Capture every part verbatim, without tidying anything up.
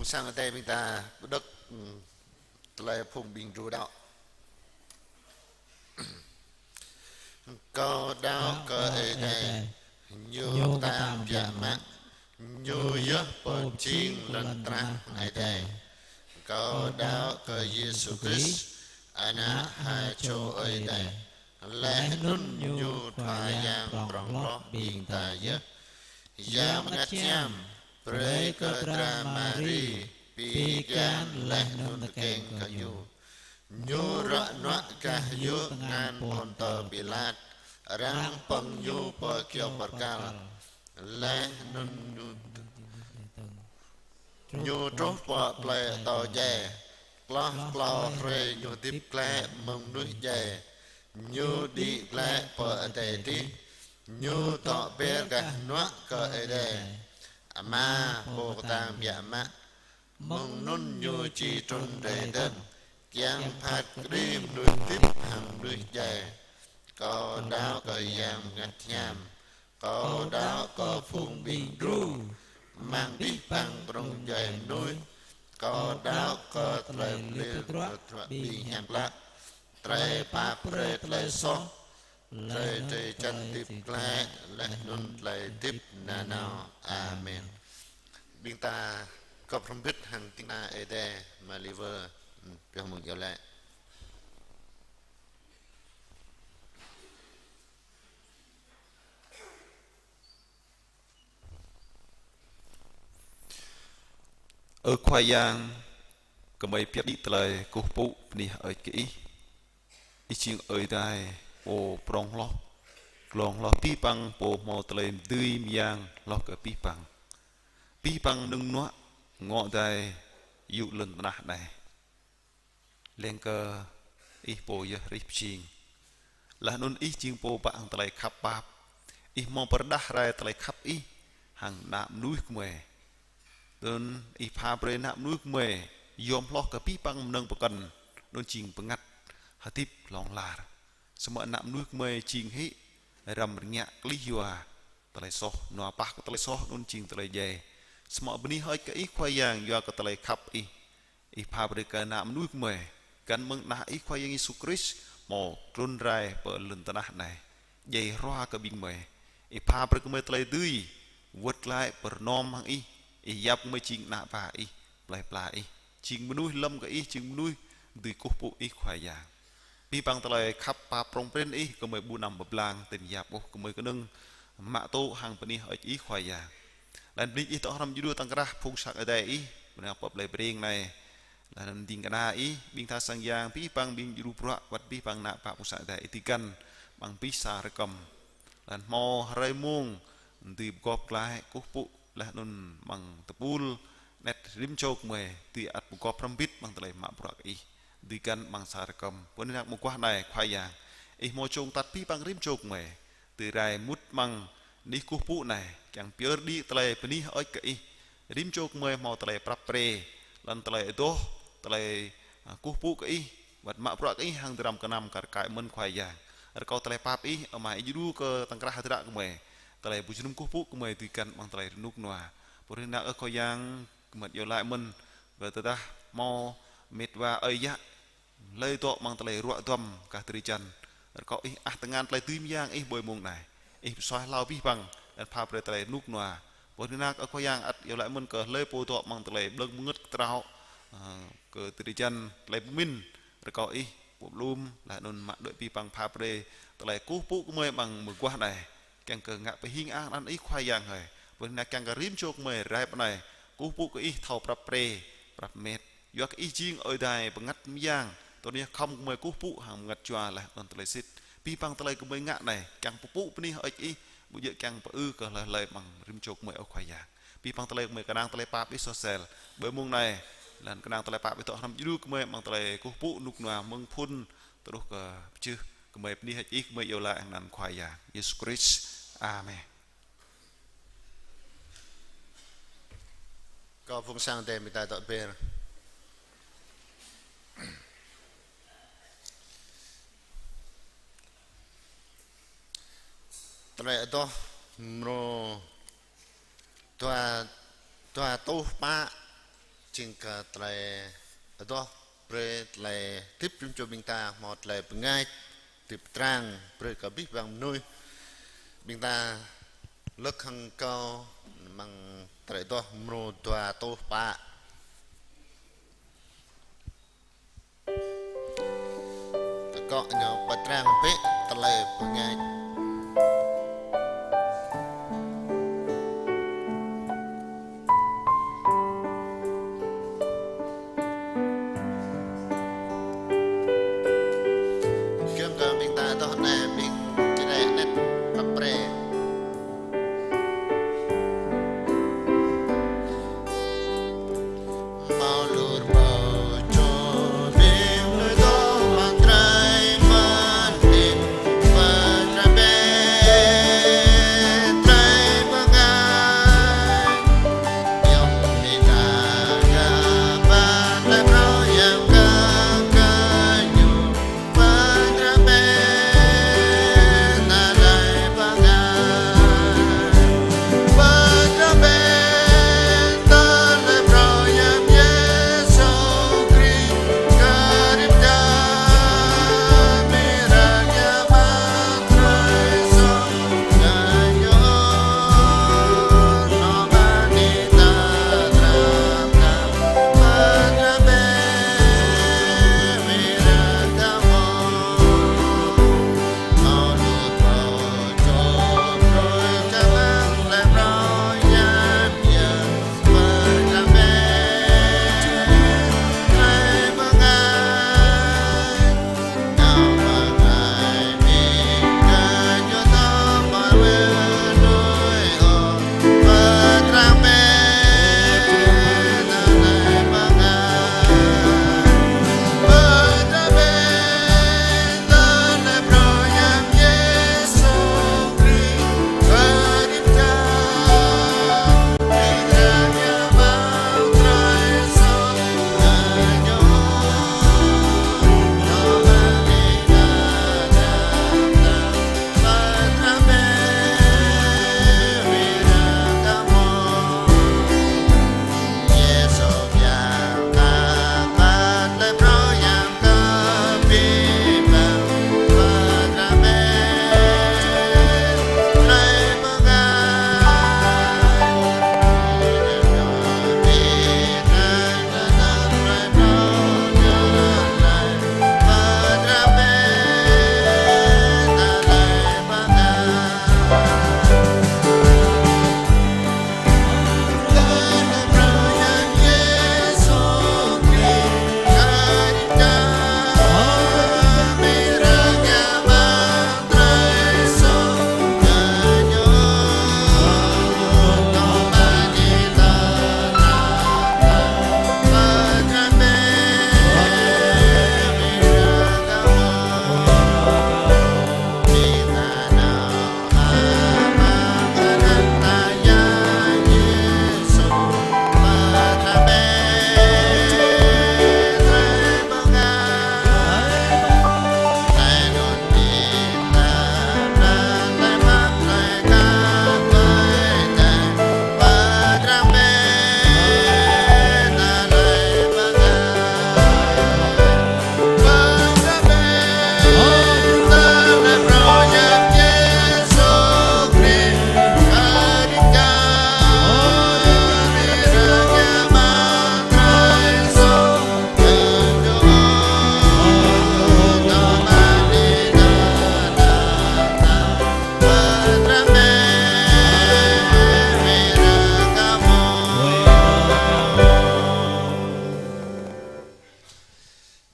Sang Adai ƀing ta pơđŏk, ưm, tơlơi phung ƀing đru đaŏ. Kâo đaŏ kơ Ơi Adai, Ñu kơtang biă mă, Ñu yơh Pô pơjing lŏn tơnah hăng adai. Kâo đaŏ kơ Yêsu Krist, Ană ha čô Ơi Adai, laih anŭn Ñu Khua Yang prŏng hloh ƀing ta yơh. Yang Bơngăt Hiam brơi kơ dra Mari pi kian laih anŭn tơkeng kơ Ñu. Ñu ră nuă gah yŭ tơngan Pôntơ Pilat, arăng pơ̆ng Ñu pơ kyâo bơrkal, laih anŭn Ñu, Ñu truh pơ plơi atâo djai. Hloh klâo hrơi Ñu hơdip glaĭ mơ̆ng mơnuih djai. Ñu đĭ glaĭ pơ adai adih. Ñu dŏ ber gah hơnuă kơ Ơi Adai Ama Pô kơtang biă mă. Mơ̆ng anŭn Ñu či trŭn rai dơ̆ng, kiăng phat kơđi mơnuih hơdip hăng mơnuih djai. Kâo đaŏ kơ Yang Bơngăt Hiam. Kâo đaŏ kơ phung ƀing đru, amăng abih bang prŏng djuai mơnuih. Kâo đaŏ kơ tơlơi pơlir kơ tơdruă ƀing hiam klă, tơlơi pap brơi tơlơi soh, tơlơi drơi jăn hơdip glaĭ, laih anŭn tơlơi hơdip nanao. Amen. Ƀing ta gŏp hrŏm hơbĭt hăng ding kơna Ơi Adai Maliver, pioh mơ̆ng iâu laĭ. Ơ Khua Yang, gơmơi pơyơr đĭ tơlơi kơkuh pơpŭ bơni hơơč kơ Ih. Ih jing Ơi Adai Pô prŏng hloh, glông hloh abih bang, Pô hmâo tơlơi dưi mơyang hloh kơ abih bang. Abih bang mơnơ̆ng mơnuă ngŏ adai yŭ lŏn tơnah anai. Leng kơ Ih Pô yơh hrih pơjing. Laih anŭn Ih jing Pô bă hăng tơlơi khăp pap. Ih hmâo pơrơđah rai tơlơi khăp Ih hăng ană mơnuih gơmơi. Anŭn Ih pha brơi ană mơnuih gơmơi yom hloh kơ abih bang mơnơ̆ng pơkŏn, anŭn jing bơngăt hơdip hlŏng lar. Samơ̆ ană mơnuih gơmơi jing hĭ răm rơngiă klih yua tơlơi soh, nua pah kơ tơlơi soh, anŭn jing tơlơi djai. Samơ̆ bơni hơơč kơ Ih Khua Yang yua kơ tơlơi khăp Ih. Ih pha brơi kơ ană mơnuih gơmơi, găn mơ̆ng ană Ih Khua Yang Yêsu Krist, hmâo trŭn rai pơ lŏn tơnah anai, djai hrua kơ ƀing gơmơi. Ih pha brơi kơ gơmơi tơlơi dưi wơ̆t glaĭ pơrơnom hăng Ih. Ih yap gơmơi jing ană bă Ih, plơi pla Ih, jing mơnuih lơ̆m kơ Ih, jing mơnuih dưi kơkuh pơpŭ Ih Khua Yang. Abih bang tơlơi khăp pap prŏng prin Ih, gơmơi ƀu anăm pơblang, tơl yap ôh, gơmơi kơnơ̆ng mă tŭ hăng bơni hơơč Ih Khua Yang. Laih anŭn bơni Ih dŏ hrŏm djru tơ̆ng krah phung sang Ơi Adai Ih, bơni pơ plơi Breng anai. Laih anŭn ding kơna Ih, ƀing tha sang yang, abih bang ƀing djru bruă, wơ̆t abih bang ană bă phung sang Ơi Adai Ih dưi găn amăng abih sa rơkơm. Laih anŭn hmâo hrơi mông dưi pơgop glaĭ kơkuh pơpŭ, laih anŭn amăng tơpul anet rĭm čô gơmơi dưi ăt pơgop hrŏm hơbĭt amăng tơlơi mă bruă kơ Ih, dưi găn amăng sa rơkơm. Pô anai mơguah anai Khua Yang, Ih hmâo čông atăt abih bang rĭm čô gơmơi dưi rai mŭt amăng anih kơkuh pơpŭ anai, kiăng pơyơr đĭ tơlơi bơni hơơč kơ Ih. Rĭm čô gơmơi hmâo tơlơi prăp pre, laih anŭn tơlơi adoh, tơlơi, a, kơkuh pơpŭ kơ Ih, wơ̆t mă bruă kơ Ih hăng dram gơnam kar kaĭ mơ̆n Khua Yang. Rơkâo tơlơi pap Ih, Ama, Ih djru kơ tơ̆ng krah hơdră gơmơi tơlơi ƀu jơnum kơkuh pơpŭ gơmơi dưi găn amăng tơlơi rơnŭk rơnua. Pô hrih năk ơ Khua Yang, gơmơi iâu laĭ mơ̆n, kơ tơdah hmâo met wa ơi yă hlơi dŏ amăng tơlơi ruă duăm gah drơi jăn, rơkâo Ih ăh tơngan tơlơi dưi mơyang Ih ƀơi mông anai. Ih pơsuaih hlao abih bang, laih anŭn pha brơi tơlơi rơnŭk rơnua. Pô hrih năk ơ Khua Yang, ăt iâu laĭ mơ̆n kơ hlơi pô dŏ amăng tơlơi blơ̆ng bơngơ̆t kơtrâo, a, kơ drơi jăn tơlơi pơmĭn, rơkâo Ih pơblŭm, laih anŭn mă đuaĭ abih bang, pha brơi tơlơi kơkuh pơpŭ gơmơi amăng mơguah anai, kiăng kơ ngă pơhing ang anăn Ih Khua Yang hơi. Pô hrih năk kiăng kơ rĭm čô gơmơi rai pơ anai kơkuh pơpŭ kơ Ih thâo prăp pre, prăp met. Yua kơ Ih jing Ơi Adai bơngăt mơyang, tơl anai khŏm gơmơi kơkuh pơpŭ hăng bơngăt jua laih anŭn tơlơi sĭt. Abih bang tơlơi gơmơi ngă anai, kiăng pơpŭ bơni hơơč Ih, ƀu djơ̆ kiăng pơư kơ hlơi hlơi amăng rĭm čô gơmơi ơ Khua Yang. Abih bang tơlơi gơmơi kơnang tơlơi pap Ih soh sel. Ƀơi mông anai, laih anŭn kơnang tơlơi pap Ih dŏ hrŏm djru gơmơi amăng tơlơi kơkuh pơpŭ rơnŭk rơnua mơ̆ng phŭn truh kơ pơjưh, gơmơi bơni hơơč Ih, gơmơi iâu laĭ hăng anăn Khua Yang Yêsu Krist. Amen. Kơ phung sang Ơi Adai ƀing ta dŏ ber. Tơlơi adoh mrô dua, dua rơtuh pă, Jing kơ tơlơi adoh brơi tơlơi hơdip jum jua ƀing ta hmâo tơlơi bơngač, hơdip trang brơi kơ abih bang mơnuih. Ƀing ta lơ̆k hăng kâo amăng tơlơi adoh mrô dua rơtuh pă. Akŏ ñu pơtrang bĕ tơlơi bơngač. Giŏng kơ ƀing ta adoh anai ƀing čơđai anet pap pre. Hmâo lu rơbâo čô ƀing mơnuih dŏ amăng drơi mơ̆n, pơtrang bĕ tơlơi bơngač. Yom ƀing ta gah pơtlaih phrâo hiam kơ gơñu. Pơtrang bĕ tơlơi bơngač. Pơtrang bĕ tơlơi phrâo hiam Yêsu Krist kơ rĭm čô ƀing ră yang amăng drơi soh.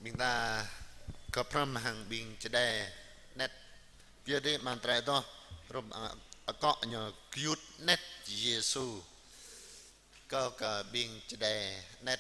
Ƀing ta kơprăm hăng ƀing čơđai anet. Pioh dih amăng tơlơi adoh hrŏm, a-, akŏ ñu gơyut anet Yêsu. Kâo kơ ƀing čơđai anet.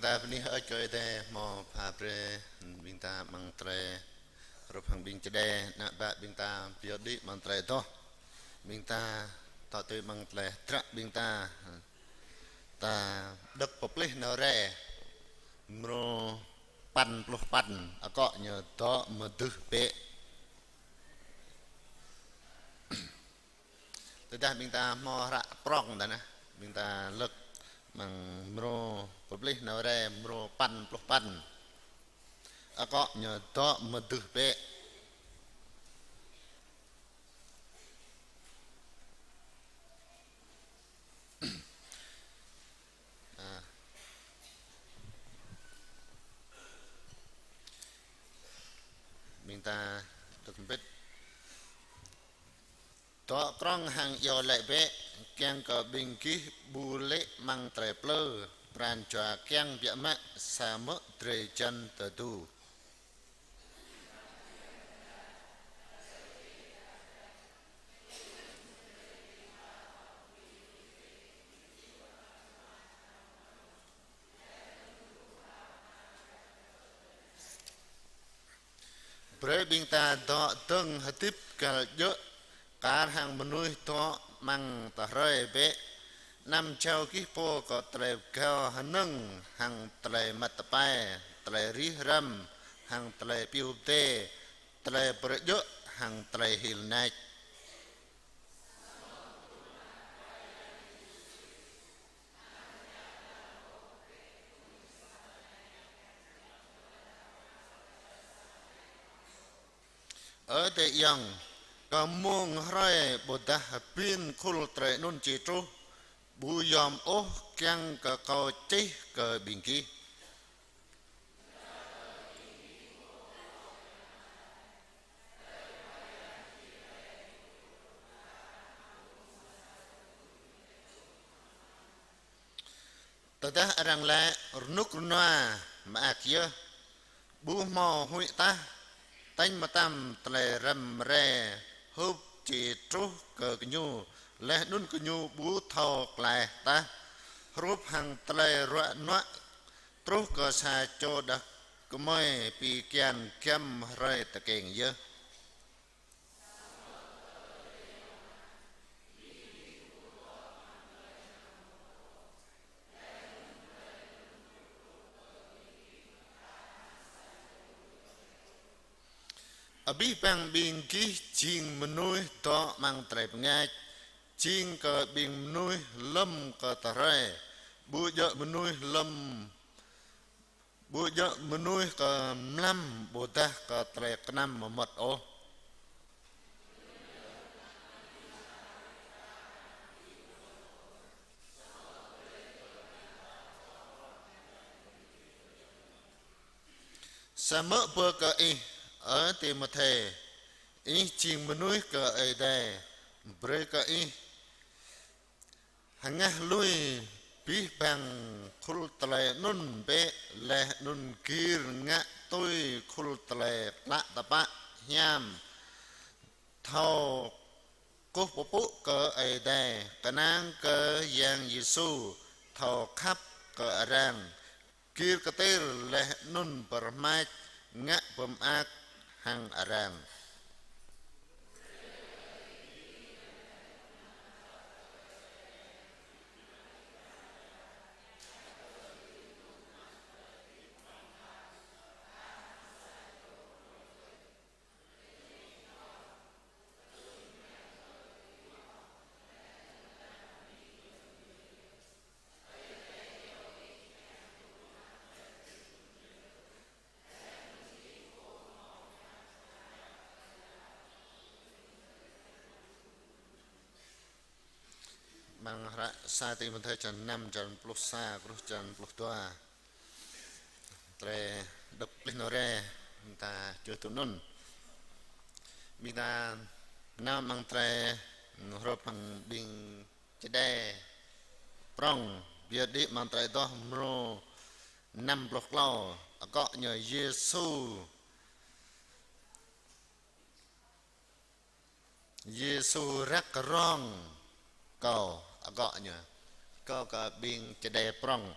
Ta bơni hơơč kơ Ơi Adai hmâo pha brơi ƀing ta amăng tơlơi hrup hăng ƀing čơđai, ană bă ƀing ta pioh đĭ amăng tơlơi adoh. Ƀing ta tŏ tui amăng tơlơi hơdră ƀing ta. Ta đŏk pơplih nao rai mrô păn pluh păn, akŏ ñu dŏ mơdưh bĕ. Tơdah ƀing ta hmâo hră prŏng ta anai, ƀing ta lơ̆k amăng mrô pơplih nao rai mrô păn pluh păn. Akŏ ñu dŏ mơdưh bĕ. À. Ƀing ta đŏk hơbĭt. Dŏ krŏng hăng iâu laĭ bĕ, kiăng kơ ƀing gih ƀu lê̆ amăng tơlơi plư, pran jua kiăng biă mă, samơ̆ drơi jăn tơdu. Brơi ƀing ta dŏ dơ̆ng hơdip găl djơ̆, kar hăng mơnuih dŏ amăng tơhrơi bĕ. Anăm jao gih pô kơ tơlơi pơgao hơnơ̆ng hăng tơlơi măt tơpai, tơlơi rĭh răm hăng tơlơi piu pơdai, tơlơi pơrơdjơ̆ hăng tơlơi hil nač. Ơ adơi ayŏng, kơ mông hrơi ƀôdah hơbĭn khul tơlơi anŭn či truh, ƀu yom ôh kiăng kơ kâo čih kơ ƀing gih. Tơdah arăng laĭ rơnŭk rơnua mơak yơh, ƀu hmâo huĭ tah, tañ mơtam tơlơi răm rai hŭp či truh kơ gơñu, laih anŭn gơñu ƀu thâo klaih tah. Hrup hăng tơlơi ruă nuă truh kơ sa čô đah kơmơi pi kian giăm hrơi tơkeng yơh. Abih bang ƀing gih jing mơnuih dŏ amăng tơlơi bơngač, jing kơ ƀing mơnuih lơ̆m kơ tơhrơi, ƀu djơ̆ mơnuih lơ̆m Ƀu djơ̆ mơnuih kơ mlam ƀôdah kơ tơlơi kơnăm mơmŏt ôh. Samơ̆ bơ kơ ih, ơ Timôthê, ih jing mơnuih kơ Ơi Adai, brơi kơ ih hơngah lui abih bang khul tơlơi anŭn bĕ, laih anŭn gir ngă tui khul tơlơi klă tơpă hiam, thâo kơkuh pơpŭ kơ Ơi Adai, kơnang kơ Yang Yêsu, thâo khăp kơ arăng, gir kơtir laih anŭn pơrơmač ngă pơmơak hăng arăng. Amăng hră sa Timôthê črăn năm, črăn pluh sa truh črăn pluh dua. Tơlơi đŏk plih nao rai, ƀing ta čuh tui anŭn. Ƀing ta nao amăng tơlơi hrup hăng ƀing čơđai prŏng, pioh đĭ amăng tơlơi adoh mrô năm pluh klâo, akŏ ñu Yêsu. Yêsu răk rong kâo, akŏ ñu. Kâo kơ ƀing čơđai prŏng.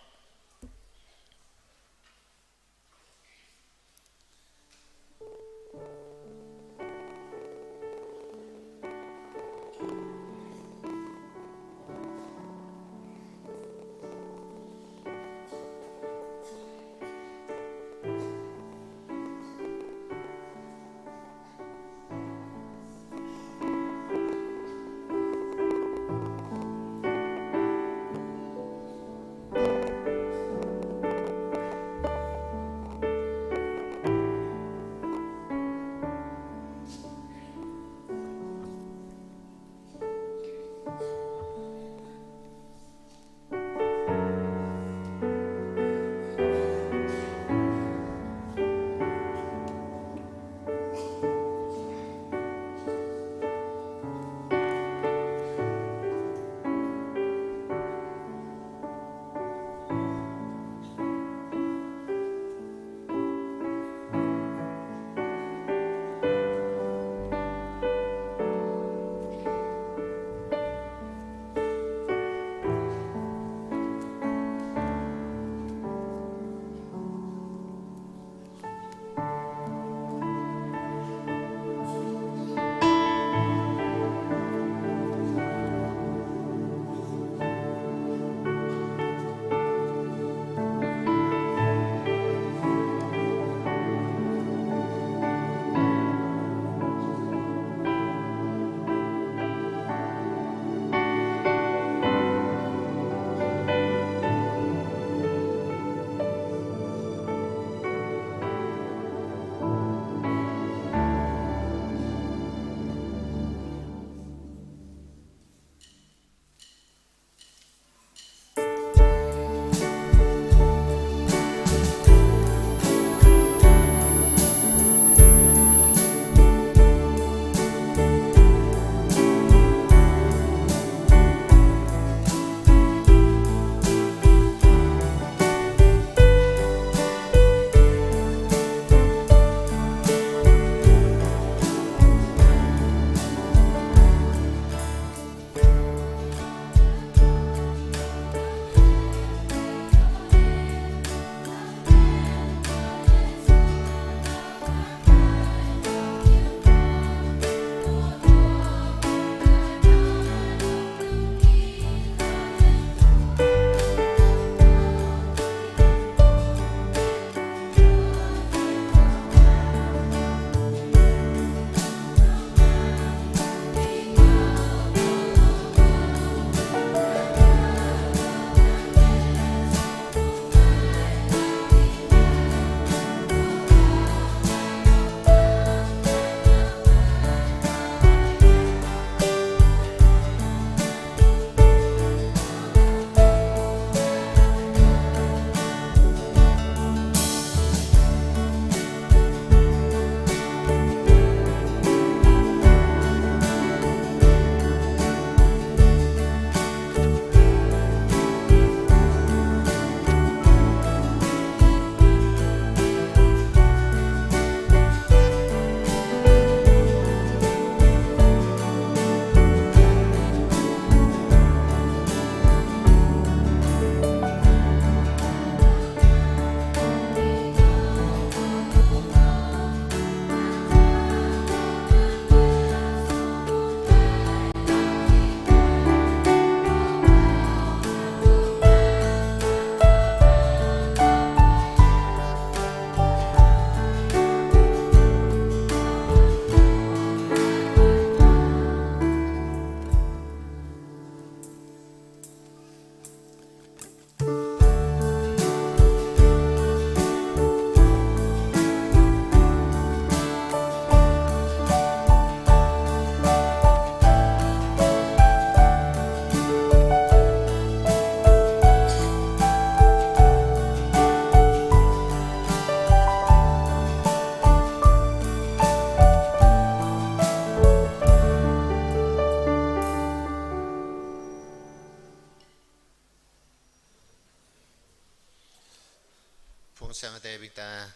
Phung sang Ơi Adai ƀing ta,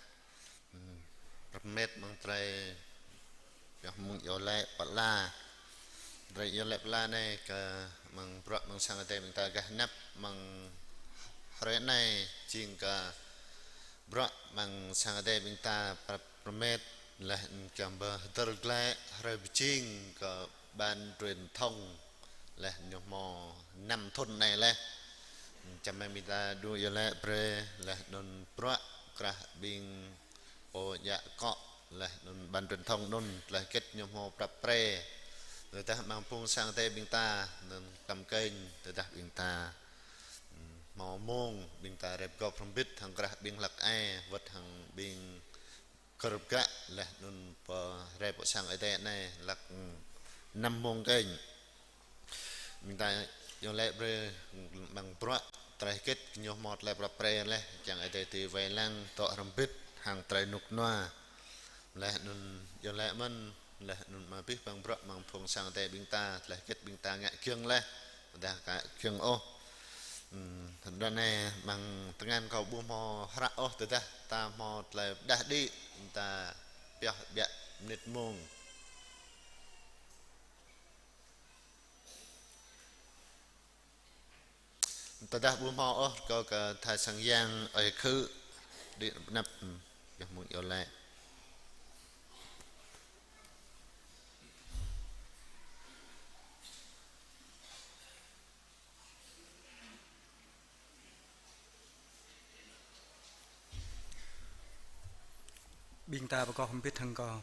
hm, rơmet mơ̆ng tơlơi pioh mơ̆ng iâu laĭ pơala. Tơlơi iâu laĭ pơala anai kơ mơ̆ng bruă mơ̆ng sang Ơi Adai ƀing ta gah anăp mơ̆ng hrơi anai jing kơ bruă mơ̆ng sang Ơi Adai ƀing ta prăp rơmet laih anŭn kiăng pơhơdơr glaĭ hrơi pơjing kơ ban truyền thông laih ñu hmâo năm thŭn anai laih. Čang mơ̆ng ƀing ta đu iâu laĭ brơi laih anŭn bruă krah ƀing pô djă akŏ laih anŭn ban truyền thông anŭn tơlơi hơget ñu hmâo prăp pre. Tơdah mơ̆ng phung sang Ơi Adai ƀing ta anŭn kăm kênh, tơdah ƀing ta hmâo mông ƀing ta rai pơgop hrŏm hơbĭt hăng krah ƀing hlăk ai, wơ̆t hăng ƀing kơrơp gă laih anŭn pơ rai pơ sang Ơi Adai anai hlăk năm mông kênh. Ƀing ta iâu laĭ brơi mơ̆ng bruă tơlơi hơget ñu hmâo tơlơi prăp pre laih, čang Ơi Adai tui wai lăng dŏ hrŏm hơbĭt hăng tơlơi rơnŭk rơnua. Laih anŭn iâu laĭ mơ̆n, laih anŭn mă abih bang bruă mơ̆ng phung sang Ơi Adai ƀing ta, tơlơi hơget ƀing ta ngă giŏng laih, tơdah ka giŏng ôh. Hm, tơdang anai mơ̆ng tơngan kâo ƀu hmâo hră ôh, tơdah ta hmâo tơlơi pơdah đĭ, ta pioh ƀiă mơnit mông. Tơdah ƀu hmâo ôh, rơkâo kơ thai sang yang ơi khư đĭ pơ anăp, hm, pioh mơ̆ng iâu laĭ. Ƀing ta pơgop hrŏm hơbĭt hăng kâo.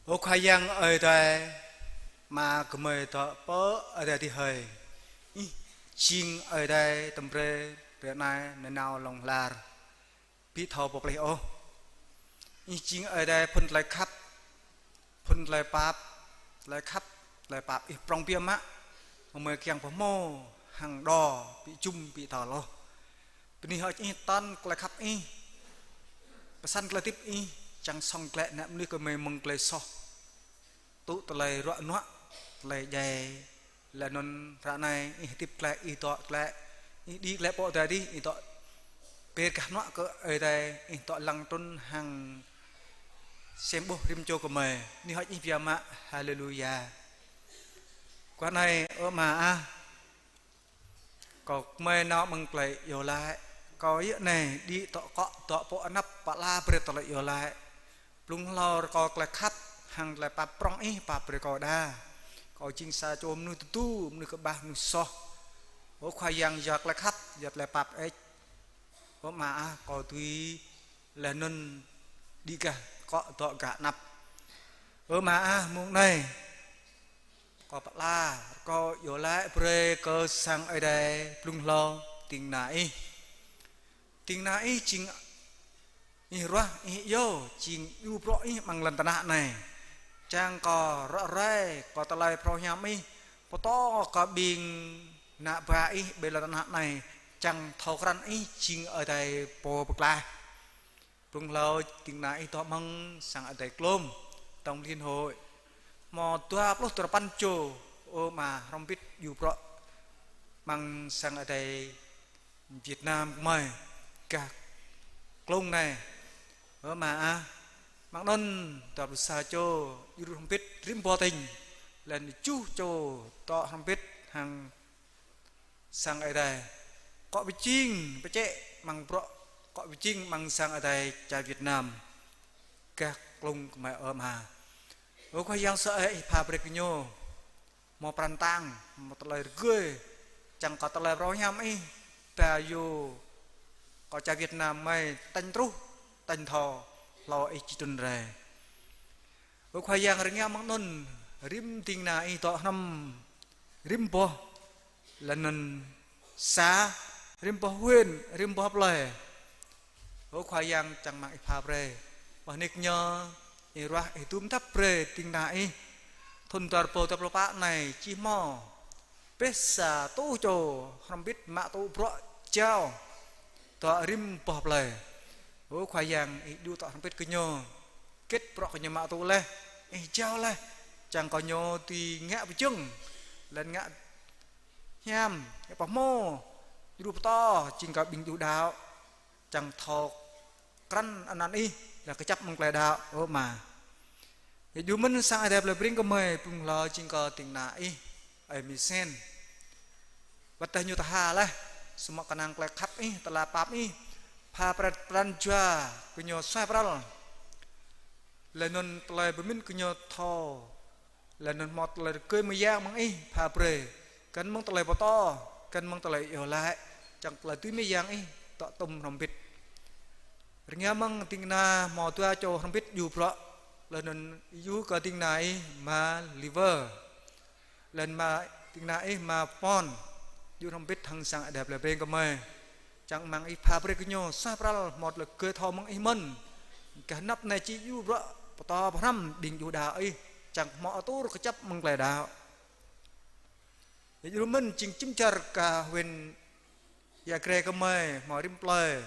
Ơ Khua Yang Ơi Adai, Ama gơmơi dŏ pơ adai adih hơi. Ih jing Ơi Adai tơm brơi, brơi anai nanao hlŏng lar. Ƀu thâo pơplih ôh. Ih jing Ơi Adai phŭn tơlơi khăp, phŭn tơlơi pap, tơlơi khăp, tơlơi pap Ih prŏng biă mă. Gơmơi kiăng pơhmô hăng đo, ƀu jum ƀu tơl ôh. Bơni hơơč Ih, tơl tơlơi khăp Ih, pơsăn tơlơi hơdip Ih, čang sŏng glaĭ ană mơnuih gơmơi mơ̆ng tơlơi soh. Tŭ tơlơi ruă nuă, tơlơi djai, laih anŭn ră anai Ih hơdip glaĭ, Ih dŏ glaĭ, Ih đĭ glaĭ pơ adai adih, Ih dŏ pơrơgah hnuă kơ Ơi Adai, Ih dŏ lăng trŭn hăng sem ƀuh rĭm čô gơmơi. Bơni hơơč Ih biă mă. Haleluya. Guah anai, ơ Ama ah, kâo gơmơi nao mơ̆ng tơlơi iâu laĭ. Kâo yơh anai đĭ dŏ akŏ, dŏ pơ anăp pơala brơi tơlơi iâu laĭ. Blung hlâo rơkâo tơlơi khăp hăng tơlơi pap prŏng Ih pap brơi kâo đa. Kâo jing sa čô mơnuih tơdu, mơnuih kơƀah, mơnuih soh. Ơ Khua Yang, yua tơlơi khăp, yua tơlơi pap Ih, ơ Ama ah, kâo dưi laih anŭn đĭ gah akŏ dŏ gah anăp. Ơ Ama ah, mông anai kâo pơala, kâo iâu laĭ brơi kơ sang Ơi Adai blung hlâo, ding kơna Ih. Ding kơna Ih jing Ih ruah, Ih iâu, jing djru bruă Ih amăng lŏn tơnah anai. Čang kơ ră ruai kơ tơlơi phrâo hiam Ih, pơtô kơ ƀing ană bă Ih ƀơi lŏn tơnah anai, čang thâo krăn Ih jing Ơi Adai Pô pơklaih. Blung hlâo ding kơna Ih dŏ mơ̆ng sang Ơi Adai Klôm, Tổng Liên Hội. Hmâo dua pluh duapăn čô, ơ Ama, hrŏm hơbĭt djru bruă amăng sang Ơi Adai Việt Nam gơmơi, gah Klôm anai. Ơ Ama ah, mơ̆ng anŭn dua pluh sa čô djru hrŏm hơbĭt rĭm boh tỉnh, laih anŭn tơjuh čô dŏ hrŏm hơbĭt hăng sang Ơi Adai. Akŏ pơjing pơčĕ mơ̆ng bruă, akŏ pơjing mơ̆ng sang Ơi Adai čar Việt Nam gah Klôm gơmơi, ơ Ama. Ơ Khua Yang, sơai Ih pha brơi kơ ñu hmâo pran kơtang, hmâo tơlơi rơgơi, čang kơ tơlơi phrâo hiam Ih ba yua kơ čar Việt Nam gơmơi tañ truh, tañ thâo hlâo Ih či trŭn rai. Ơ Khua Yang, rơngiao mơ̆ng anŭn, rĭm ding kơna Ih dŏ hrŏm rĭm boh, laih anŭn xã, rĭm boh huyện, rĭm boh plơi. Ơ Khua Yang, čang rơmang Ih pha brơi. Boh nik ñu, Ih ruah, Ih dŭm dăp brơi ding kơna Ih. Thŭn dua rơbâo dua pluh pă anai či hmâo ƀĕ sa rơtuh čô hrŏm hơbĭt mă tŭ bruă jao dŏ rĭm boh plơi. Ơ Khua Yang, Ih djru dŏ hrŏm hơbĭt kơ ñu. Hơget bruă kơ ñu mă tŭ laih, Ih jao laih, čang kơ ñu dưi ngă pơjing, laih anŭn ngă hiam, ñu pơhmu, djru pơtô, jing kơ ƀing djuh đaŏ, čang thâo krăn anăn ih, lĕ kơjăp mơ̆ng tơlơi đaŏ, ơ Ama. Ñu djru mơ̆n sang Ơi Adai plei Breng kơmơi, blung hlâo jing kơ ding kơna ih, ơi Misen. Wơ̆t tơdah ñu tha laih, samơ̆ kơnang tơlơi khăp ih, tơlơi pap ih, pha brơi pran jua kơ ñu suaih pral. Laih anŭn tơlơi pơmĭn kơ ñu thâo, laih anŭn hmâo tơlơi rơgơi mơyang mơ̆ng ih pha brơi, găn mơ̆ng tơlơi pơtô, găn mơ̆ng tơlơi iâu laĭ, čang tơlơi dưi mơyang ih dŏ tŭm hrŏm hơbĭt. Rơngiă mơ̆ng ding kơna hmâo dua čô hrŏm hơbĭt djru bruă, laih anŭn djru kơ ding kơna ih Ama Liver. Laih anŭn Ama, ding kơna ih Ama Pon, djru hrŏm hơbĭt hăng sang Ơi Adai plei Breng kơmơi. Čang Ama ih pha brơi kơ ñu suaih pral hmâo tơlơi rơgơi thâo mơ̆ng ih mơ̆n. Gah anăp anai či djru bruă pơtô pơhrăm ƀing djuh đaŏ ih, čang hmâo atur kơjăp mơ̆ng tơlơi đaŏ. Ñu djru mơ̆n jing jim čar gah huyện Ia Grai kơmơi, hmâo rĭm plơi.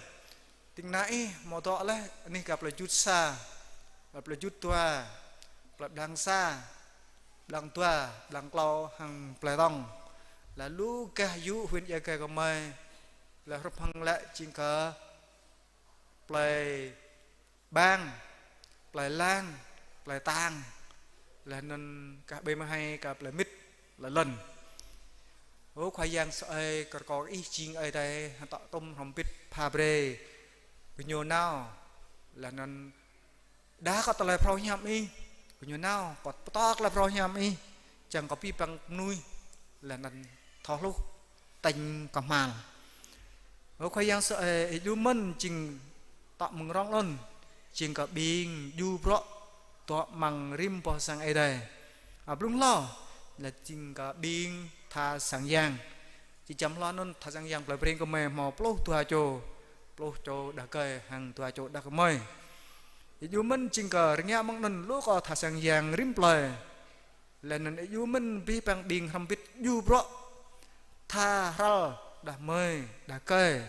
Ding kơna ih hmâo dŏ laih anih gah plơi Jŭt sa, plơi Jŭt dua, plơi Blang sa, Blang dua, Blang klâo hăng Blang tŏng. Laih lu gah yŭ huyện Ia Grai kơmơi, laih hrup hăng lĕ jing kơ plơi Bang, plơi Lang, plơi Tang, laih anŭn gah ƀơi mơhai gah plơi Mĭt, plơi Lăn. Ơ Khua Yang sơai, kơ rơkâo ih jing Ơi Adai hăng dŏ tŭm hrŏm hơbĭt pha brơi kơ ñu nao, laih anŭn đa kơ tơlơi phrâo hiam ih, kơ ñu nao kơ pơtô tơlơi phrâo hiam ih, čang kơ abih bang mơnuih, laih anŭn thâo hluh tañ kơhma̱l. Ơ Khua Yang sơai, ih djru mơ̆n jing tŏ mơ̆ng rŏng anŭn, jing kơ ƀing djru bruă dŏ amăng rĭm boh sang Ơi Adai. A, blung hlâo, laih jing kơ ƀing tha sang yang. Či čăm hlâo anŭn tha sang yang plei Breng kơmơi hmâo pluh dua čô, pluh čô đah rơgơi hăng dua čô đah kơmơi. Ih djru mơ̆n jing kơ rơngiă mơ̆ng anŭn lu kơ tha sang yang rĭm plơi. Laih anŭn ih djru mơ̆n abih bang ƀing hrŏm hơbĭt djru bruă tha hrăl đah kơmơi, đah rơgơi,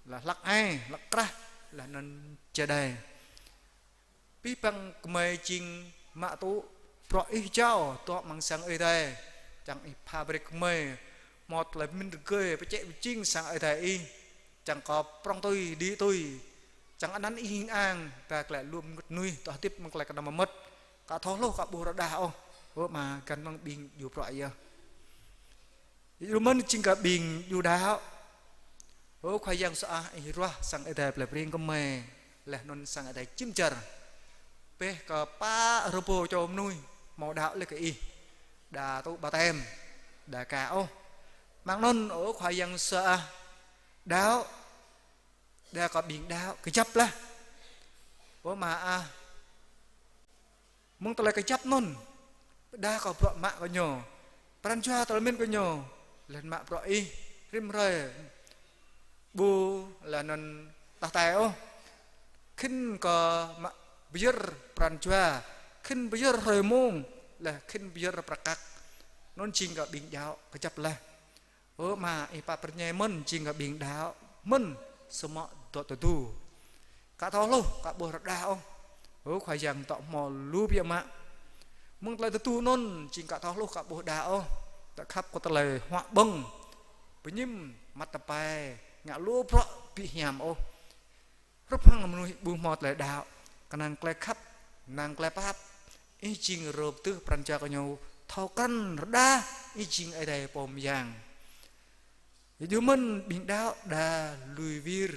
laih hlăk ai, hlăk krah, laih anŭn čơđai. Abih bang gơmơi jing mă tŭ bruă ih jao dŏ amăng sang Ơi Adai, čang ih pha brơi gơmơi hmâo tơlơi pơmĭn rơgơi, pơčeh pơjing sang Ơi Adai ih, čang kơ prŏng tui, đĭ tui, čang anăn ih hing ang, ba glaĭ lu mơnuih dŏ hơdip amăng tơlơi kơnăm mơmŏt, ka thâo hluh, ka ƀuh rơđah ôh, ơ Ama, găn mơ̆ng ƀing djru bruă yơh. Ih djru mơ̆n jing kơ ƀing djuh đaŏ. Ơ Khua Yang sơai, ih ruah sang Ơi Adai plei Breng kơmơi, laih anŭn sang Ơi Adai jim čar. Pĕh kơ pă rơbâo čô mơnuih hmâo đaŏ laih kơ ih, đa tŭ ƀaptem, đa ka ôh. Mơ̆ng anŭn, ơ Khua Yang sơai, đaŏ, đa kơ ƀing đaŏ kơjăp laih. Ơ Ama ah, mơ̆ng tơlơi kơjăp anŭn, pơđah kơ bruă mă kơ ñu, pran jua tơlơi mĭn kơ ñu, laih anŭn mă bruă ih, rĭm hrơi ƀu laih anŭn tah tai ôh. Khĭn kơ mă pơyơr pran jua, khĭn pơyơr hrơi mông, laih khĭn pơyơr prăk kăk. Anŭn jing kơ ƀing djru kơjăp laih. Ơ Ama, ih pap pơrơñai mơ̆n jing kơ ƀing đaŏ mơ̆n, samơ̆ dŏ tơdu, ka thâo hluh, ka ƀuh rơđah ôh. Ơ Khua Yang dŏ hmâo lu biă mă. Mơ̆ng tơlơi tơdu anŭn jing ka thâo hluh, ka ƀuh rơđah ôh. Dŏ khăp kơ tơlơi huă ƀơ̆ng, pơñim, măt tơpai, ngă lu bruă ƀu hiam ôh. Hrup hăng mơnuih ƀu hmâo tơlơi đaŏ, kơnang tơlơi khăp, kơnang tơlơi pap, ih jing rơp tưh pran jua kơ ñu thâo krăn rơđah, ih jing Ơi Adai pô mơyang. Ih djru mơ̆n ƀing đaŏ đa lui wir.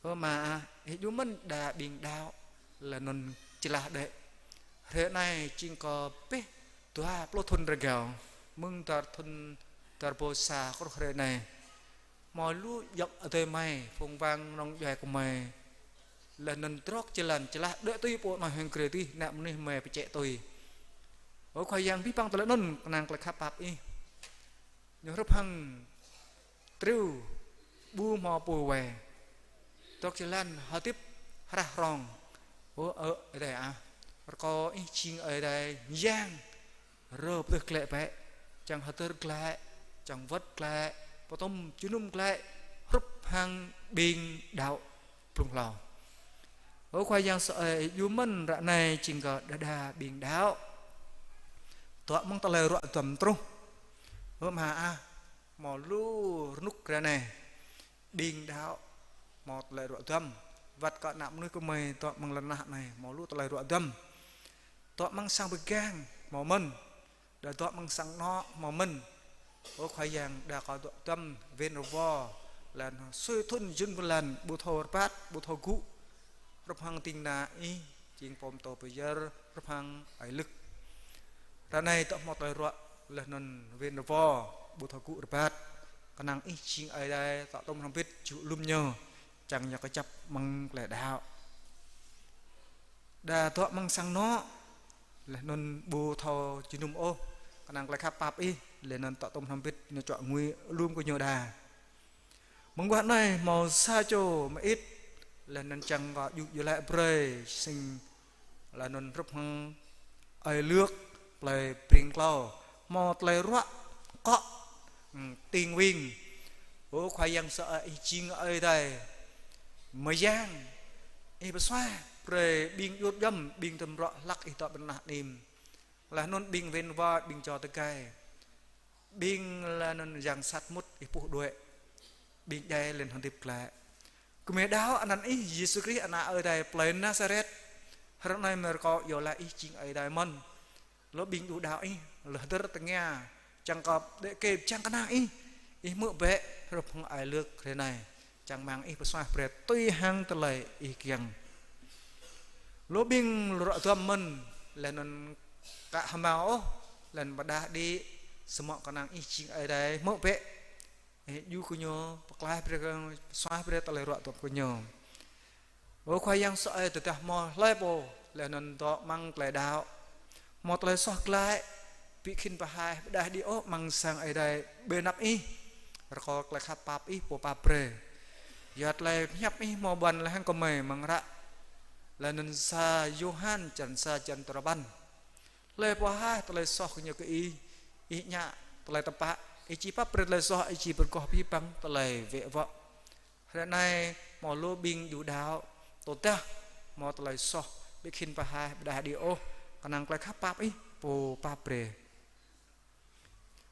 Ơ Ama ah, ih djru mơ̆n đa ƀing đaŏ laih anŭn čơlah đĕ. Hrơi anai jing kơ pĕh dua pluh thŭn rơgao, mơ̆ng dua thŭn dua rơbâo sa truh hrơi anai. Hmâo lu djŏp adơi amai, phung wang nong djuai kơmơi, laih anŭn trŏk jơlan čơlah đĕ tui pô anai hăng grê tih, ană mơnuih mơi pơčeh tui. Ơ Khua Yang, abih bang tơlơi anŭn kơnang tơlơi khăp pap ih. Ñu hrup hăng triu ƀu hmâo pô wai, trŏk jơlan hơdip hrah hrong. Ơ, ơ Ơi Adai ah, rơkâo ih jing Ơi Adai mơyang, rơp tưh glaĭ bĕ, čang hơdơr glaĭ, čang wơ̆t glaĭ, pơtŭm jơnum glaĭ, hrup hăng ƀing đaŏ blung hlâo. Ơ Khua Yang sơai, ih djru mơ̆n ră anai jing kơ đơđa ƀing đaŏ dŏ amăng tơlơi ruă duăm truh. Hơ̆k mơak ah, hmâo lu rơnŭk ră anai, ƀing đaŏ hmâo tơlơi ruă duăm, wơ̆t kơ ană mơnuih gơmơi dŏ amăng lŏn tơnah anai hmâo lu tơlơi ruă duăm. Dŏ amăng sang pơgang hmâo mơ̆n, đa dŏ amăng sang anŏ hmâo mơ̆n. Ơ Khua Yang, đa kơ dŏ duăm wên rơwo, laih anŭn sui thŭn jŭn blan, ƀu thâo rơbat, ƀu thâo gŭ. Hrup hăng ding kơna Ih jing pô pơtô pơyơr, hrup hăng ơi Lưk. Ră anai dŏ hmâo tơlơi ruă, laih anŭn wên rơwo, ƀu thâo gŭ rơbat. Kơnang Ih jing Ơi Adai, dŏ tŏm hrŏm hơbĭt, jŭ lŏm ñu, čang ñu kơjăp amăng tơlơi đaŏ. Đa dŏ amăng sang anŏ, laih anŭn ƀu thâo jơnum ôh, kơnang tơlơi khăp pap Ih, laih anŭn dŏ tŏm hrŏm hơbĭt, ñu čuă ngui lŏm kơ ñu đa. Mơguah anai hmâo sa čô mơit, laih anŭn čang kơ djŭ djơlĕ brơi, sing laih anŭn hrup hăng ơi Lưk, plơi Pring Klâo, hmâo tơlơi ruă akŏ, ư, ting wing. Ơ Khua Yang sơai, Ih jing Ơi Adai mơyang, Ih pơsuaih brơi ƀing djur djŏm, ƀing tơm bruă hlăk Ih dŏ ƀơi lŏn tơnah anai. Laih anŭn ƀing wên wa, ƀing čô tơkai, ƀing laih anŭn yang sat mŭt Ih puh đuaĭ, ƀing djai laih anŭn hơdip glaĭ. Gơmơi đaŏ anăn Ih, Yêsu Krist, Ană Ơi Adai plơi Nasaret. Hrơi anai gơmơi rơkâo iâu laĭ Ih jing Ơi Adai mơ̆n. Lu ƀing djru đaŏ Ih, lu hơdơr tơngia, čang kơ đĕ kơ čang kơnang Ih, Ih hmư̆ bĕ hrup hăng ơi Lưk hrơi anai. Čang rơmang Ih pơsuaih brơi tui hăng tơlơi Ih kiăng. Lu ƀing lu ruă duăm mơ̆n, laih anŭn ka hơmâo ôh, laih anŭn pơdah đĭ, samơ̆ kơnang Ih jing Ơi Adai hmư̆ bĕ. Ih djru kơ ñu, pơklaih brơi kơ, pơsuaih brơi tơlơi ruă duăm kơ ñu. Ơ Khua Yang sơai, tơdah hmâo hlơi pô, laih anŭn dŏ amăng tơlơi đaŏ, hmâo tơlơi soh glaĭ, ƀu khĭn pơhaih pơdah đĭ ôh amăng sang Ơi Adai ƀơi anăp Ih, rơkâo tơlơi khăp pap Ih pô pap brơi. Yua tơlơi pơhiăp Ih hmâo ƀuăn laih hăng gơmơi amăng hră, laih anŭn sa Yôhan črăn sa, črăn duarơpăn. Hlơi pô hah tơlơi soh ñu kơ Ih, Ih ñă tơlơi tơpă, Ih či pap brơi tơlơi soh, Ih či pơrơgoh abih bang tơlơi wĕ wŏ. Hrơi anai hmâo lu ƀing djru đaŏ, tơdah hmâo tơlơi soh, ƀu khĭn pơhaih pơdah đĭ ôh, kơnang tơlơi khăp pap Ih pô pap brơi.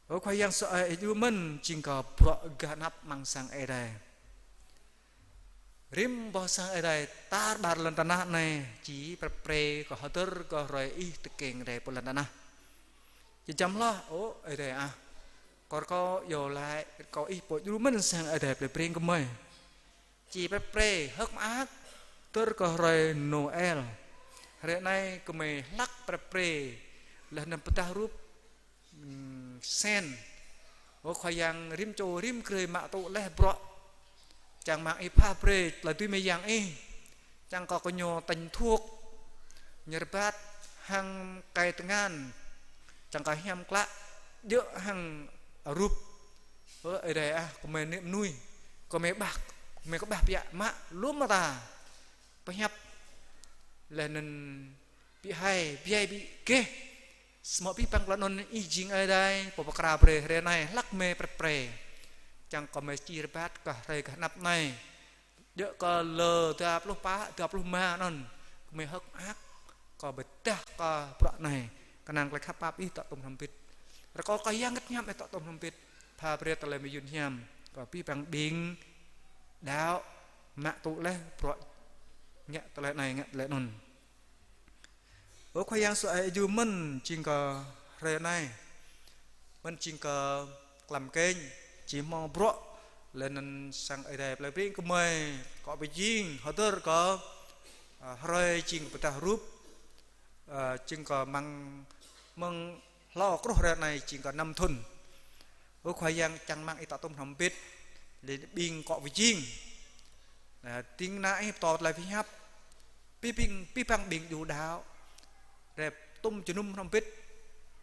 Ơ Khua Yang sơai, Ih djru mơ̆n jing kơ bruă gah anăp amăng sang Ơi Adai. Rĭm boh sang Ơi Adai tar ƀar lŏn tơnah anai či prăp pre kơ hơdơr kơ hrơi Ih tơkeng rai pơ lŏn tơnah. Či čăm hloh, ơ Ơi Adai ah. Kâo rơkâo iâu laĭ, rơkâo Ih pô djru mơ̆n sang Ơi Adai plơi Pring gơmơi. Či prăp pre hơ̆k mơak, hơdơr kơ hrơi Noel. Hrơi anai gơmơi hlăk prăp pre, laih anŭn pơdah rup, ưm, sen. Ơ Khua Yang, rĭm čô rĭm grơi mă tŭ laih bruă, čang rơmang Ih pha brơi tơlơi dưi mơyang Ih, čang kơ gơñu tañ thuốc, ñu rơbat hăng kai tơngan, čang kơ hiam klă, djơ̆ hăng rup. Ơ Ơi Adai ah, gơmơi ană mơnuih, gơmơi kơƀah, gơmơi kơƀah biă mă lŏm mơta pơhiăp, laih anŭn ƀu hai, ƀu hai ƀu gêh. Samơ̆ abih bang tơlơi anŭn Ih jing Ơi Adai pô pơkra brơi hrơi anai, hlăk gơmơi prăp pre, čang kơ gơmơi či rơbat kơ hrơi gah anăp anai. Djơ̆ kơ lơ dua pluh pă, dua pluh rơma anŭn, gơmơi hơ̆k mơak kơ pơdah kơ bruă anai, kơnang tơlơi khăp pap Ih dŏ tŏm hrŏm hơbĭt. Rơkâo kơ Yang Bơngăt Hiam Ih dŏ tŏm hrŏm hơbĭt, pha brơi tơlơi mơyun hiam kơ abih bang ƀing đaŏ mă tŭ laih bruă ngă tơlơi anai ngă tơlơi anŭn. Ơ Khua Yang sơai, Ih djru mơ̆n jing kơ hrơi anai, mơ̆n jing kơ tlam kĕnh, či hmâo bruă, laih anŭn sang Ơi Adai plơi Pring gơmơi akŏ pơjing hơdơr kơ, a, hrơi jing pơdah rup, a, jing kơ mơ̆ng, mơ̆ng hlâo truh hrơi anai jing kơ năm thŭn. Ơ Khua Yang, čang rơmang Ih dŏ tŏm hrŏm hơbĭt, laih ƀing akŏ pơjing. Laih ding kơna Ih pơtô tơlơi pơhiăp, abih bang, abih bang ƀing djru đaŏ, rai tŏm jơnum hrŏm hơbĭt,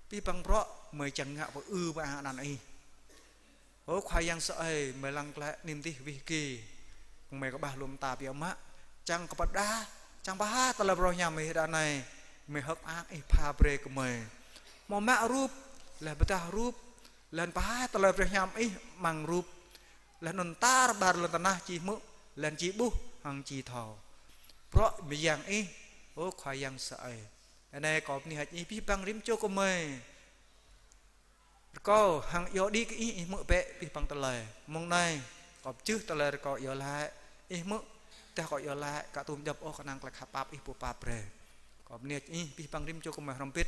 abih bang bruă gơmơi čang ngă pơư mơak anăn Ih. Ơ Khua Yang sơai, gơmơi lăng glaĭ anŭn dih wih kơ, gơmơi kơƀah lŏm mơta biă mă, čang kơ pơdah, čang pơhaih tơlơi phrâo hiam Ih ră anai, gơmơi hơ̆k mơak Ih pha brơi gơmơi. Hmâo mă rup, laih pơdah rup, laih anŭn pơhaih tơlơi phrâo hiam Ih amăng rup, laih anŭn tar ƀar lŏn tơnah či hmư̆, laih anŭn či ƀuh, hăng či thâo bruă mơyang Ih, ơ Khua Yang sơai. Anai kâo bơni hơ̆k Ih abih bang rĭm čô gơmơi. Kâo hăng iâu đĭ kơ Ih, Ih hmư̆ bĕ abih bang tơlơi. Mông anai, kâo pơjưh tơlơi rơkâo iâu laĭ, Ih hmư̆, tơdah kâo iâu laĭ, ka tŭ pơjăp ôh, kơnang tơlơi khăp pap Ih pô pap brơi. Kâo bơni Ih, abih bang rĭm čô gơmơi hrŏm hơbĭt,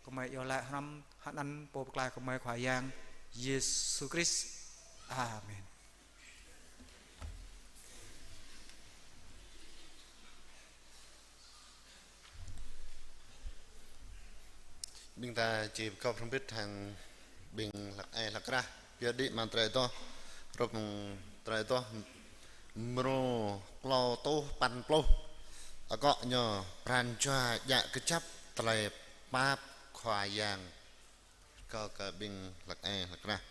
gơmơi iâu laĭ hrŏm hơnăn Pô Pơklaih gơmơi Khua Yang Yêsu Krist. Amen. Ƀing ta či pơgop hrŏm hơbĭt hăng ƀing hlăk ai hlăk krah. Pioh đĭ mơ̆ng tơlơi adoh, hrup mơ̆ng tơlơi adoh mrô klâo rơtuh păn pluh. Akŏ ñu: Pran jua djă kơjăp tơlơi pap Khua Yang. Rơkâo kơ ƀing hlăk ai hlăk krah.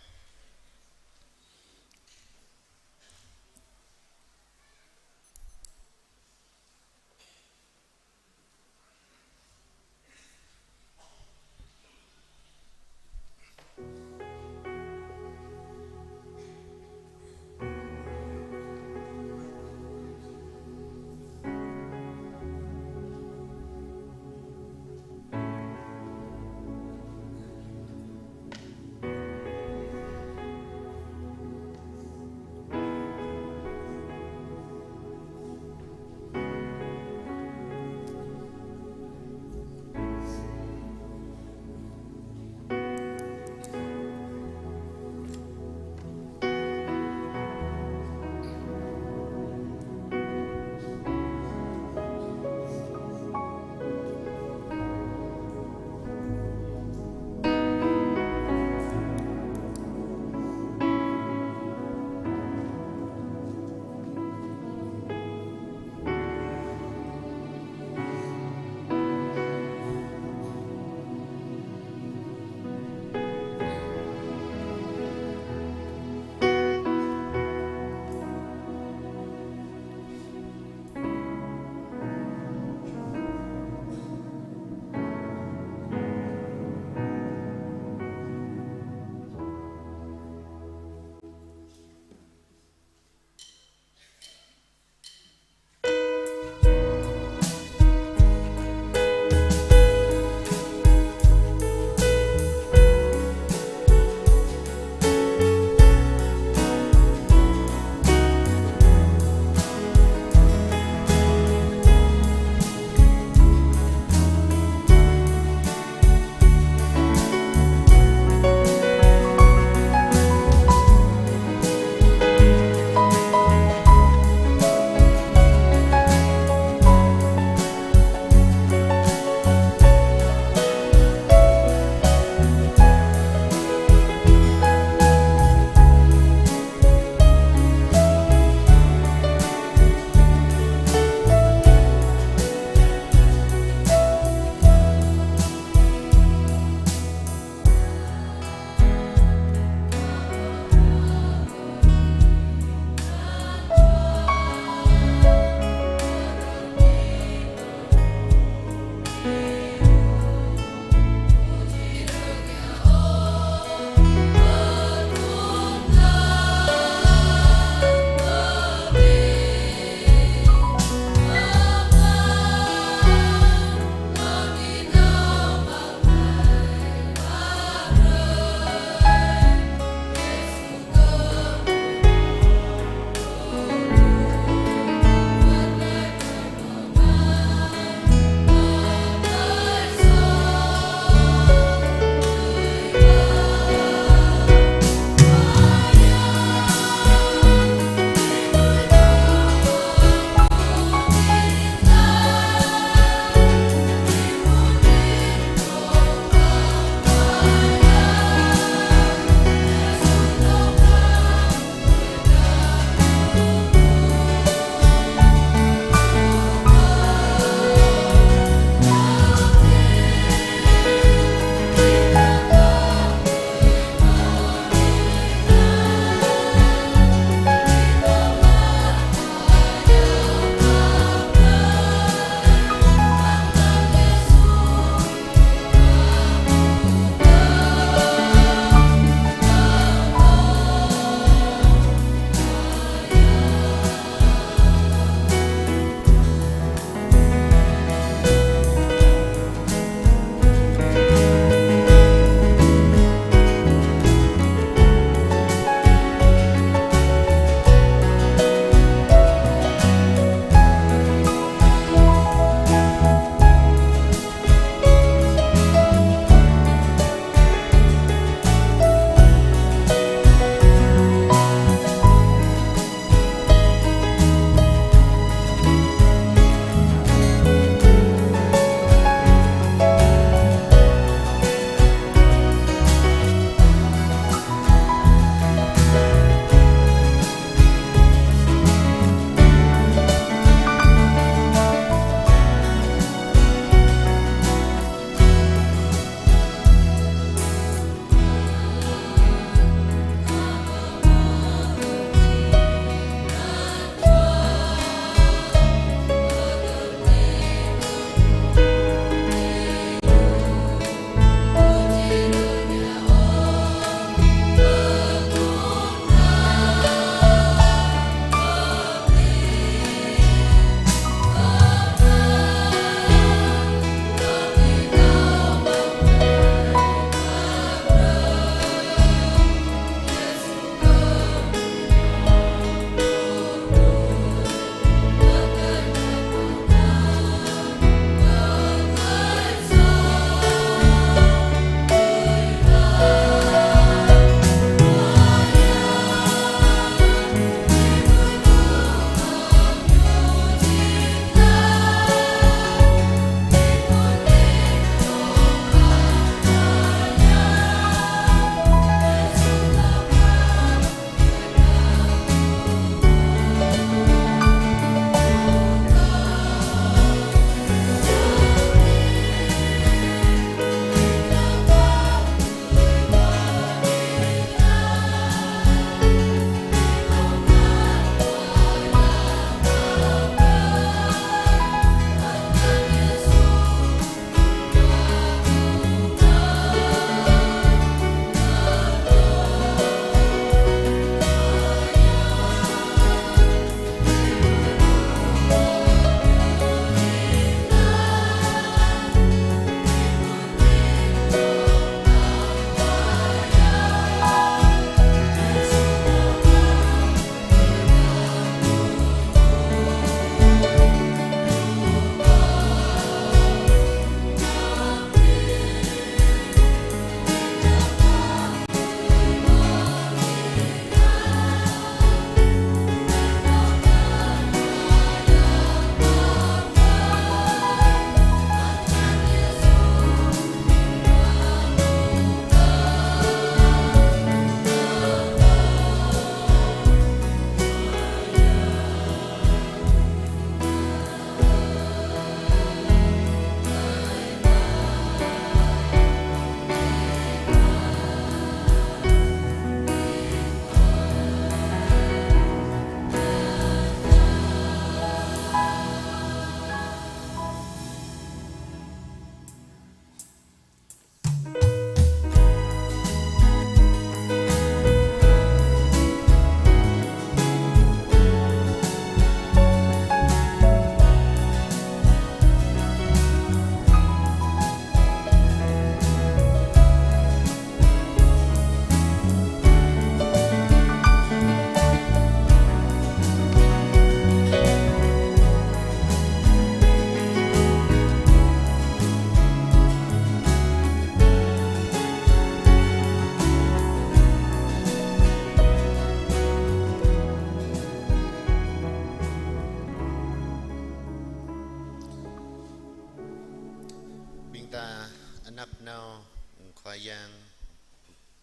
Khua Yang,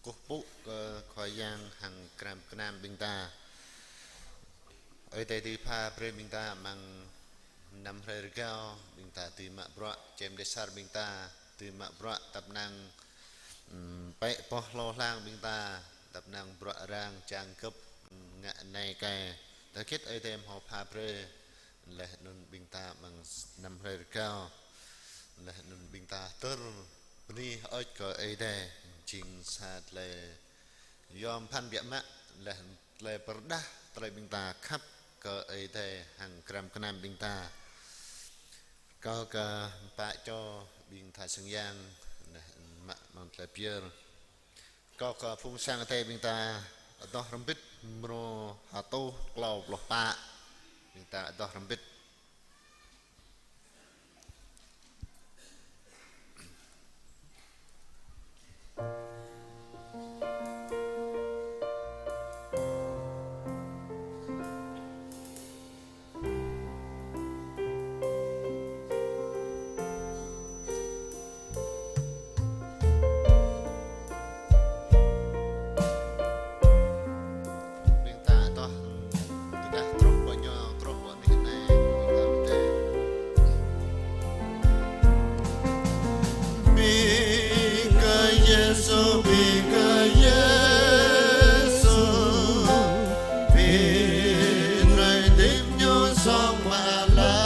kơkuh pơpŭ kơ Khua Yang hăng krăm gơnam ƀing ta. Ơi Adai dưi pha brơi ƀing ta amăng năm hrơi rơgao, ƀing ta dưi mă bruă, čem dêh asar ƀing ta dưi mă bruă, tăp năng, ừm, pĕ boh hlô hlang ƀing ta, tăp năng bruă arăng čang gơ̆p, ừm, ngă anai kai. Ta khĭt Ơi Adai hmâo pha brơi, laih anŭn ƀing ta amăng năm hrơi rơgao, laih anŭn ƀing ta tơl bơni hơơč kơ Ơi Adai, jing sa tơlơi yom pơphan biă mă, laih tơlơi pơrơđah, tơlơi ƀing ta khăp kơ Ơi Adai hăng krăm gơnam ƀing ta. Kâo kơ pă čô ƀing tha sang yang, laih mă amăng tơlơi pơyơr. Kâo kơ phung sang Ơi Adai ƀing ta, adoh hrŏm hơbĭt mrô hơtuh klâo pluh pă. Ƀing ta adoh hrŏm hơbĭt. Ƀing ta adoh, tơdah truh pơ ñu, truh pơ anih anai, ƀing ta pơdơi. Ƀing kơ Yêsu, ƀing kơ Yêsu, ƀing rai tim ñu song mă lai.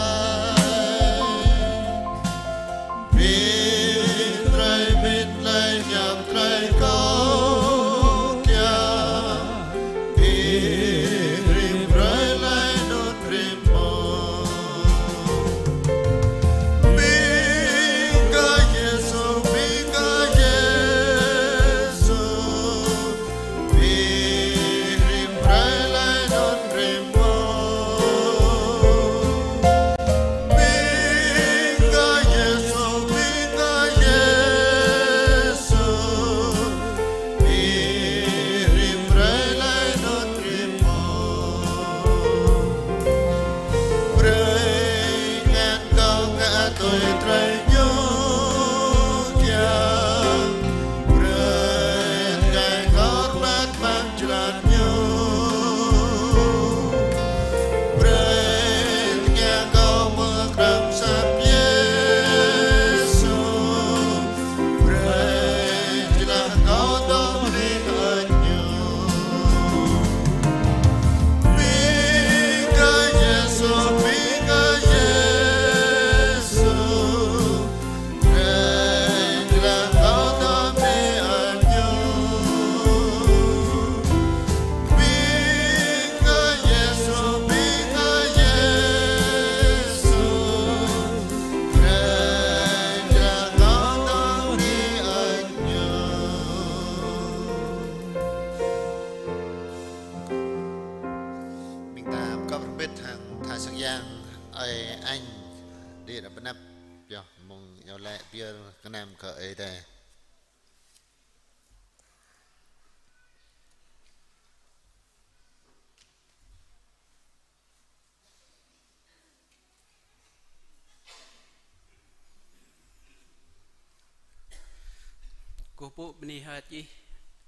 Ƀing rai mĭn lai ñăm rai kâo kiăng, ƀing rĭm rai lai anŭn rĭm mông. Ƀing kơ Yêsu, ƀing kơ Yêsu, ƀing rĭm rai lai anŭn rĭm mông. Ƀing kơ Yêsu, ƀing kơ Yêsu, ƀing rĭm rai lai anŭn rĭm mông. Brơi ngăn kâo ngă tui tơlơi ñu kiăng. Brơi tơngan kâo rơbat amăng jơlan ñu. Brơi tơngan kâo mơ̆ng krăm asăp Yêsu. Brơi jơlan kâo dŏ bơni hơơč ñu. Ƀing kơ Yêsu, ƀing kơ Yêsu, brơi jơlan kâo dŏ bơni hơơč ñu. Ƀing kơ Yêsu, ƀing kơ Yêsu, brơi jơlan kâo dŏ bơni hơơč ñu. Ƀing ta pơkŏp hrŏm hơbĭt hăng tha sang yang, ơi Anh, đĭ anăp pioh mơ̆ng iâu laĭ pơyơr gơnam kơ Ơi Adai. Kơkuh pơpŭ bơni hơơč Ih,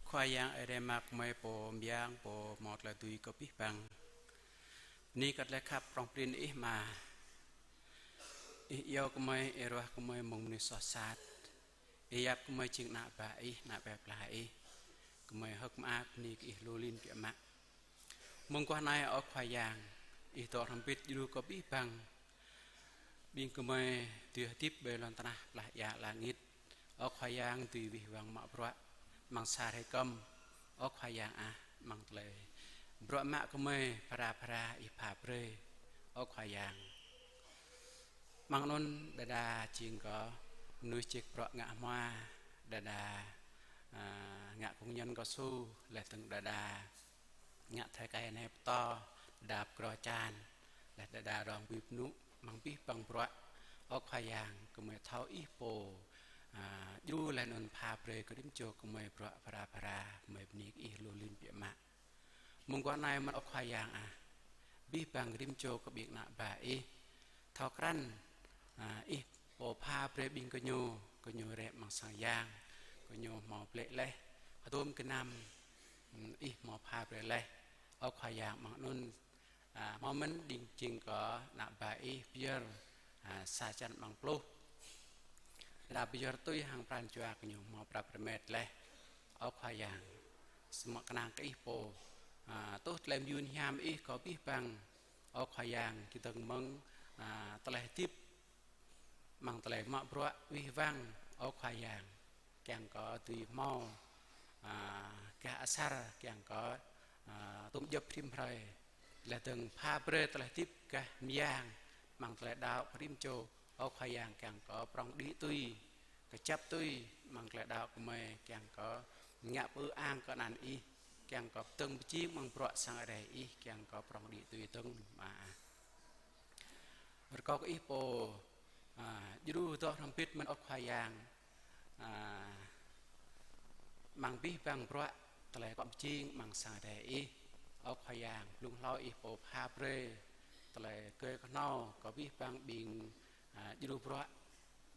Khua Yang Ơi Adai mơ̆ng gơmơi, Pô mơyang, Pô hmâo tơlơi dưi kơ abih bang. Bơni kơ tơlơi khăp prŏng prin Ih mơ̆. Ih iâu gơmơi, Ih ruah gơmơi mơ̆ng mơnuih soh sat. Ih yap gơmơi jing ană bă Ih, ană plơi pla Ih. Gơmơi hơ̆k mơak bơni kơ Ih lu lin biă mă. Mơguah anai, ơ Khua Yang, Ih dŏ hrŏm hơbĭt djru kơ abih bang ƀing gơmơi dưi hơdip ƀơi lŏn tơnah plah ia ala angit. Ơ Khua Yang, dưi wih wăng mă bruă amăng sa hrơi kơm. Ơ Khua Yang ah, amăng tơlơi bruă mă gơmơi phara phara Ih pha brơi. Ơ Khua Yang, amăng anŭn đơđa jing kơ mơnuih čih bruă ngă hmua, đơđa, a, ngă công nhân cao su, laih dơ̆ng đơđa ngă tơkai anai pơtô, đơđa pơkro čan, laih đơđa rong bui pơnŭ, amăng abih bang bruă. Ơ Khua Yang, gơmơi thâo Ih pô, a, djru laih anŭn pha brơi kơ rĭm čô gơmơi bruă phara phara, gơmơi bơni kơ Ih lu lin biă mă. Mơguah anai mơ̆n, ơ Khua Yang ah, abih bang rĭm čô kơ ƀing ană bă Ih, thâo krăn, a, Ih pô pha brơi ƀing gơñu, gơñu rai amăng sang yang, kơ ñu hmâo blĕ laih, hơdôm gơnam, hm, ih hmâo pha brơi laih. Ơ Khua Yang, amăng anŭn, a, hmâo mơ̆n ƀing jing kơ ană bă ih pơyơr, a, sa črăn amăng pluh. Đa pơyơr tui hăng pran jua kơ ñu hmâo prăp rơmet laih. Ơ Khua Yang, samơ̆ kơnang kơ ih pô, a, tuh tơlơi mơyun hiam ih kơ abih bang. Ơ Khua Yang, či dơ̆ng mơ̆ng, a, tơlơi hơdip, amăng tơlơi mă bruă wih wăng, ơ Khua Yang, kiăng kơ dưi hmâo, a, gah asar, kiăng kơ, a, tôm djŏp rĭm hrơi. Laih dơ̆ng pha brơi tơlơi hơdip gah mơyang, amăng tơlơi đaŏ kơ rĭm čô, ơ Khua Yang, kiăng kơ prŏng đĭ tui, kơjăp tui, amăng tơlơi đaŏ kơ mơi, kiăng kơ ngă pơư ang kơ anăn ih, kiăng kơ pơdơ̆ng pơjing amăng bruă sang Ơi Adai ih, kiăng kơ prŏng đĭ tui dơ̆ng mơ̆. Rơkâo kơ ih pô, a, djru dŏ hrŏm hơbĭt mơ̆n ơ Khua Yang, a, amăng abih bang bruă tơlơi kŏ pơjing amăng sang Ơi Adai ih. Ơ Khua Yang, blung hlâo ih pô pha brơi tơlơi kơ kơhnâo kơ abih bang ƀing, a, djru bruă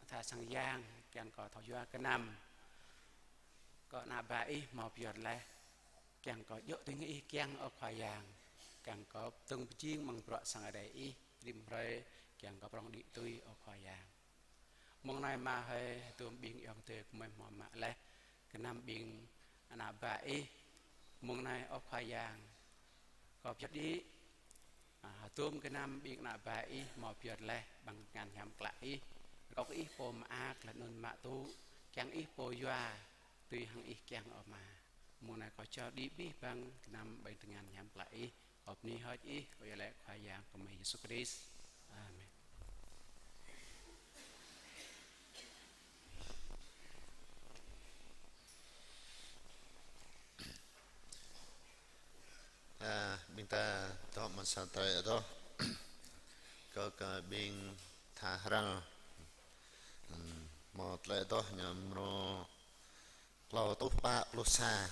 tha sang yang, kiăng kơ thâo yua gơnam kơ ană bă ih hmâo pơyơr laih. Kiăng kơ djơ̆ tui hăng ih kiăng ơ Khua Yang, kiăng kơ pơdơ̆ng pơjing amăng bruă sang Ơi Adai ih, rĭm hrơi, kiăng kơ prŏng đĭ tui ơ Khua Yang. Mông anai mă hơi hơdôm ƀing ayŏng adơi gơmơi hmâo mă laih, gơnam ƀing ană bă ih, mông anai ơ Khua Yang, kơ pơyơr đĭ, a, hơdôm gơnam ƀing ană bă ih hmâo pơyơr laih amăng tơngan hiam klă ih. Rơkâo kơ ih pô mơak laih anŭn mă tŭ, kiăng ih pô yua, tui hăng ih kiăng ơ Ama. Mông anai kâo čơđi abih bang gơnam ƀơi tơngan hiam klă ih. Kâo bơni hơơč ih, kâo iâu laĭ Khua Yang kơ mơi Yêsu Krist. Amen. A, ƀing ta dŏ amăng sa tơlơi adoh. Kơ, kơ ƀing tha hrăl. Hm, mơ̆ tơlơi adoh ñu mrô klâo rơtuh pă pluh sa.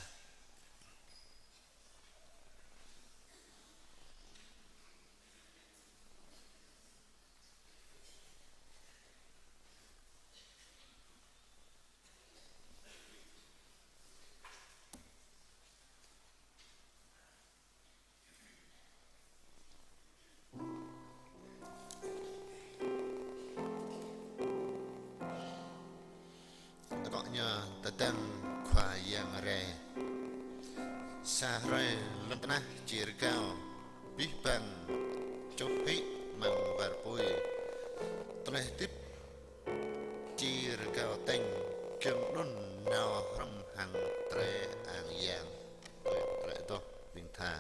Akŏ ñu tơdang Khua Yang rai. Sa hrơi lŏn tơnah či rơgao, abih bang čuh hĭ amăng war apui. Tơlơi hơdip či rơgao tañ, giŏng anŭn nao hrŏm hăng tơlơi ang yang. Tơlơi, tơlơi adoh ƀing tha.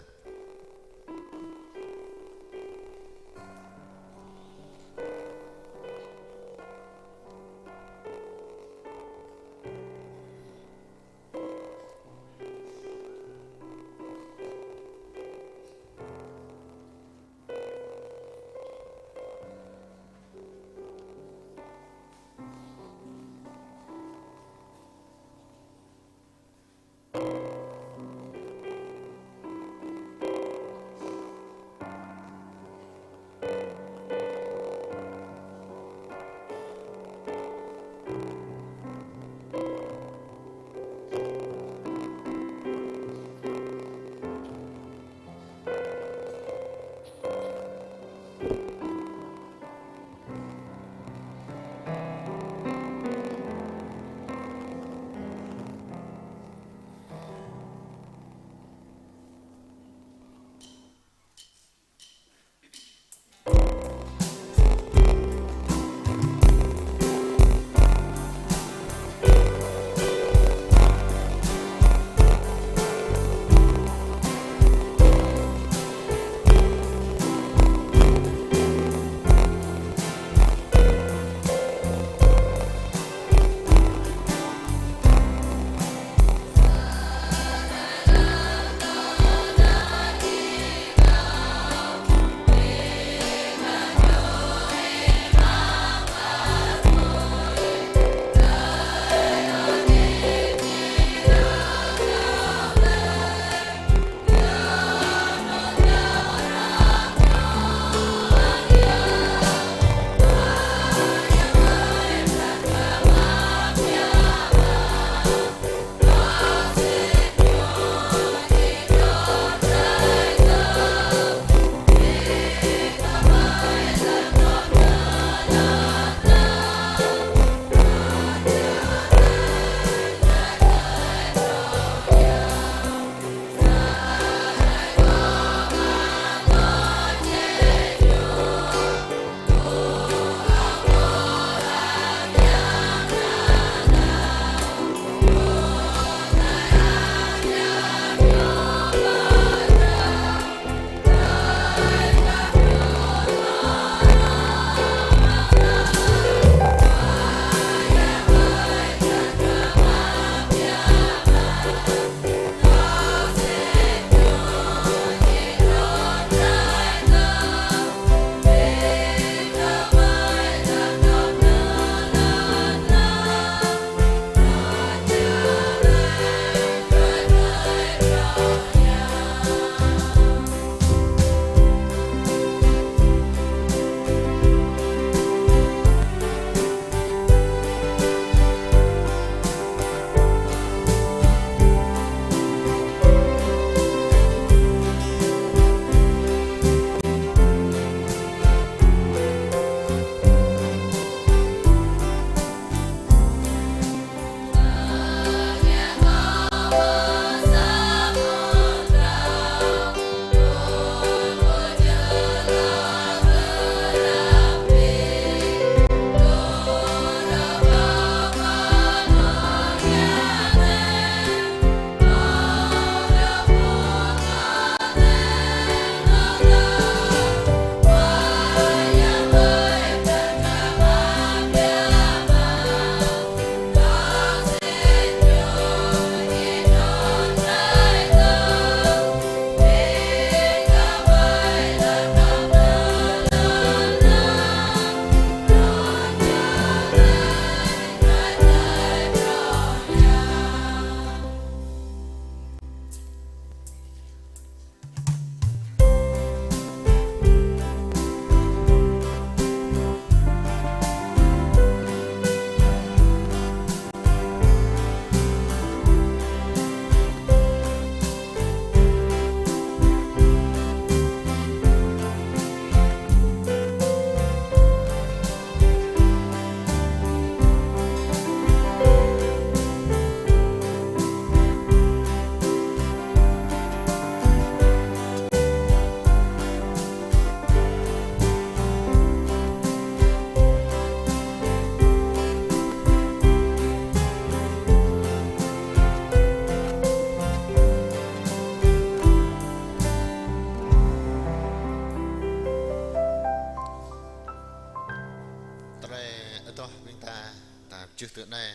čưh tơ anai,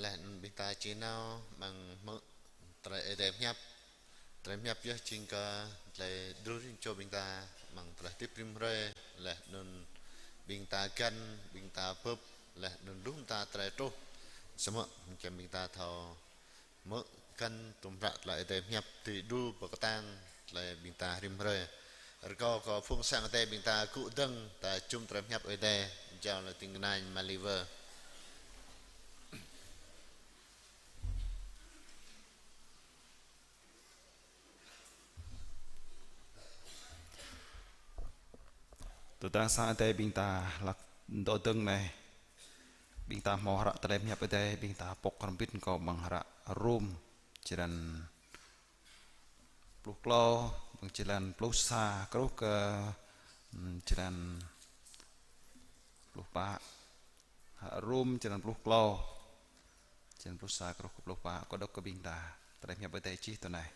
laih anŭn ƀing ta či nao amăng hmư̆ tơlơi Ơi Adai pơhiăp. Tơlơi pơhiăp yơh jing kơ tơlơi djru rĭm čô ƀing ta, amăng tơlơi hơdip rĭm hrơi, laih anŭn ƀing ta găn, ƀing ta bưp, laih anŭn lu mơta tơlơi truh. Samơ̆ kiăng ƀing ta thâo hmư̆ găn tơlơi hră tơlơi Ơi Adai pơhiăp tui djru pơkơtang tơlơi ƀing ta rĭm hrơi. Rơkâo kơ phung sang Ơi Adai ƀing ta gŭ dơ̆ng, ta čum tơlơi pơhiăp Ơi Adai, jao lĕ tĭng kơnang Maliver. Tơdang sang Ơi Adai ƀing ta hlak dŏ dơ̆ng anai, ƀing ta hmâo hră tơlơi pơhiăp Ơi Adai, ƀing ta pŏk hrŏm hơbĭt kơ amăng hră Rôm, črăn pluh klâo, amăng črăn pluh sa truh kơ, ừm, črăn pluh pă. Hră Rôm črăn pluh klâo, črăn pluh sa truh kơ pluh pă, kâo đŏk kơ ƀing ta, tơlơi pơhiăp Ơi Adai čih tui anai: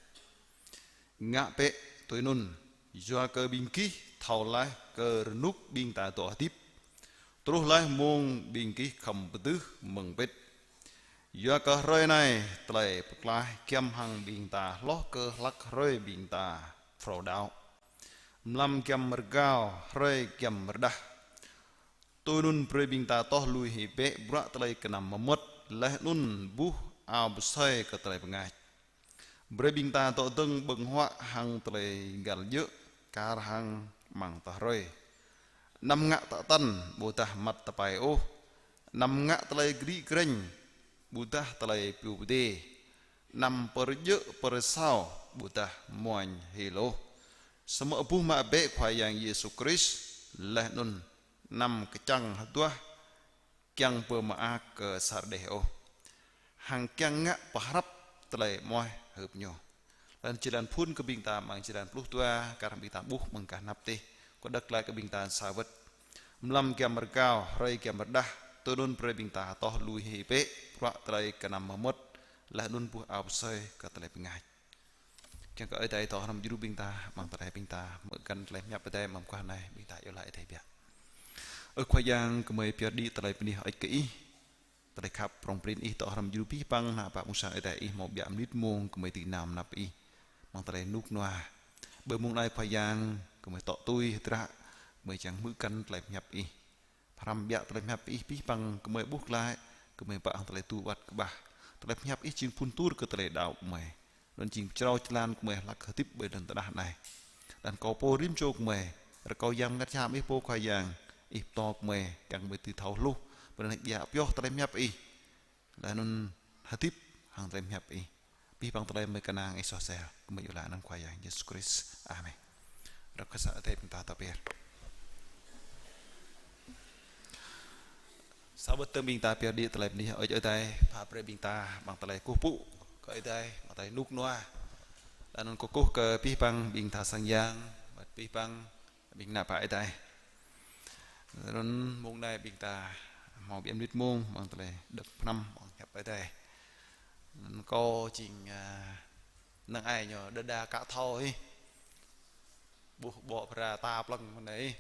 Ngă bĕ tui anŭn, yua kơ ƀing gih thâo laih kơ rơnŭk ƀing ta dŏ hơdip, truh laih mông ƀing gih khŏm pơdưh mơ̆ng pĭt. Yua kơ hrơi anai, tơlơi pơklaih giăm hăng ƀing ta hloh kơ hlăk hrơi ƀing ta phrâo đaŏ. Mlam giăm rơgao, hrơi giăm rơđah. Tui anŭn brơi ƀing ta tŏh lui hĭ bĕ bruă tơlơi kơnăm mơmŏt, laih anŭn buh ao pơsơi kơ tơlơi bơngač. Brơi ƀing ta dŏ dơ̆ng ƀơ̆ng huă hăng tơlơi găl djơ̆, kar hăng amăng tah hrơi. Anăm ngă tă tăn, ƀôdah măt tơpai ôh. Anăm ngă tơlơi gri grĕñ, ƀôdah tơlơi piu pơdê. Anăm pơrơjơ̆ pơrơsao, ƀôdah muañ hil ôh. Samơ̆ buh mă bĕ Khua Yang Yêsu Krist, laih anŭn anăm kơčăng hơduah, kiăng pơmơak kơ sa rơđeh ôh, hăng kiăng ngă pơhrăp tơlơi amoaih hưp Ñu. Laih anŭn jơlan phŭn kơ ƀing ta amăng jơlan pluh dua, kar hăng ƀing ta ƀuh amăng gah anăp tih. Kâo đŏk glaĭ kơ ƀing ta sa wơ̆t: Mlam giăm rơgao, hrơi giăm rơđah, tui anŭn brơi ƀing ta tŏh lui hĭ bĕ bruă tơlơi kơnăm mơmŏt, laih anŭn buh ao pơsơi kơ tơlơi bơngač. Kiăng kơ Ơi Adai dŏ hrŏm djru ƀing ta, amăng tơlơi ƀing ta hmư̆ găn tơlơi pơhiăp Ơi Adai amăng mơguah anai, ƀing ta iâu laĭ Ơi Adai biă. Ơ Khua Yang, gơmơi pơyơr đĭ tơlơi bơni hơơč kơ Ih, tơlơi khăp prŏng prin Ih dŏ hrŏm djru abih bang ană bă mơ̆ng sang Ơi Adai Ih hmâo ƀiă mơnit mông gơmơi dưi nao pơ anăp Ih amăng tơlơi rơnŭk rơnua. Ƀơi mông anai Khua Yang, gơmơi dŏ tui hơdră, gơmơi čang hmư̆ găn tơlơi pơhiăp Ih. Pơhrăm ƀiă tơlơi pơhiăp Ih abih bang gơmơi ƀuh glaĭ, gơmơi bă hăng tơlơi tu wăt kơƀah. Tơlơi pơhiăp Ih jing phun tur kơ tơlơi đaŏ gơmơi. Anŭn jing pơčrâo jơlan gơmơi hlak hơdip ƀơi lŏn tơnah anai. Laih anŭn kâo pô rĭm čô gơmơi, rơkâo Yang Bơngăt Hiam Ih pô Khua Yang, Ih pơtô gơmơi, kiăng gơmơi dưi thâo hluh, ƀơi anăp ƀiă pioh tơlơi pơhiăp Ih. Laih anŭn hơdip hăng tơlơi pơhiăp Ih. Abih bang tơlơi gơmơi kơnang Ih soh sel, gơmơi iâu laĭ anăn Khua Yang Yêsu Krist. Amen. Rơkâo kơ sang Ơi Adai ƀing ta tŏ pơyơr. Sa wơ̆t dơ̆ng ƀing ta pơyơr đĭ tơlơi bơni hơơč Ơi Adai, pha brơi ƀing ta amăng tơlơi kơkuh pơpŭ kơ Ơi Adai, amăng tơlơi rơnŭk rơnua. Laih anŭn kơkuh kơ abih bang ƀing tha sang yang, wơ̆t abih bang ƀing ană bă Ơi Adai. Anŭn mông anai ƀing ta hmâo ƀiă mơnit mông amăng tơlơi đŏk pơhrăm amăng hiăp Ơi Adai. Anŭn kâo jing, a, năng ai ñu đơđa ka thâo hĭ. Ƀuh ƀô̆ phara ta plơ̆ng mơ̆ng anai.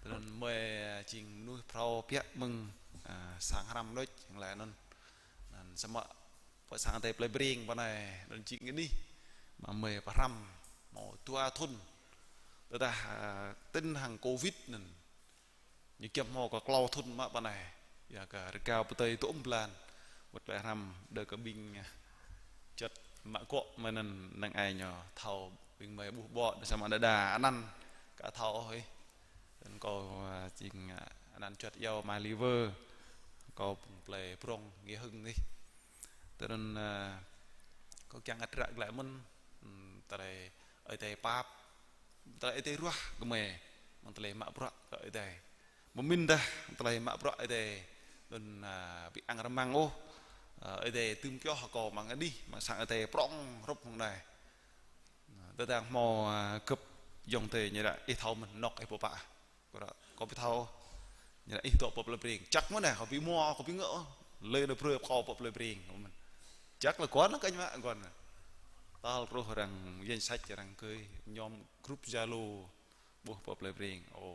Anŭn gơmơi, a, jing mơnuih phrâo biă mơ̆ng, a, sang hrăm đôč, yang laĭ anŭn. Anŭn samơ̆ pơ sang Ơi Adai Plei Breng pơ anai, anŭn jing anih mă gơmơi pơhrăm hmâo dua thŭn. Tơdah, a, tĭn hăng Covid anŭn, ñu giăm hmâo kơ klâo thŭn mă pơ anai. Yua kơ rơgao pơdơi dŏ ƀơi blan. Wơ̆t tơlơi hrăm đơ kơ ƀing, a, čuăt mă gŏ mơ̆n anŭn năng ai ñu thâo ƀing gơmơi ƀuh ƀô̆ đơ samơ̆ đơđa anăn ka thâo ôh hĭ. Anŭn kâo, a, jing, a, anăn čuăt iâu Maliver. Kâo phung plei Brong Nghĩa Hưng hĭ. Tui anŭn, a, kâo kiăng ăt ră glaĭ mơ̆n, ưm, tơlơi Ơi Adai pap, tơlơi Ơi Adai ruah gơmơi, amăng tơlơi mă bruă kơ Ơi Adai. Pơmĭn dah tơlơi mă bruă Ơi Adai, anŭn, a, ƀu ang rơmang ôh, a, Ơi Adai dưm pioh kâo amăng anih, amăng sang Ơi Adai prŏng hrup mơ̆ng anai. Tơdang hmâo, a, gơ̆p ayŏng adơi ñu laĭ, ih thâo mơ̆n, anŏ ih pơpă. Kâo laĭ, kâo ƀu thâo. Ñu laĭ, ih dŏ pơ Plei Breng. Čăk mơ̆n anai, kâo ƀu hmâo, kâo ƀu ngă ôh. Lĕ anai brơi kâo pơ Plei Breng. Čăk lĕ guăn lĕ kơ ñu mă guăn. Tal truh arăng danh sách arăng gửi nhóm group Zalo ƀuh pơ Plei Breng. Ơ,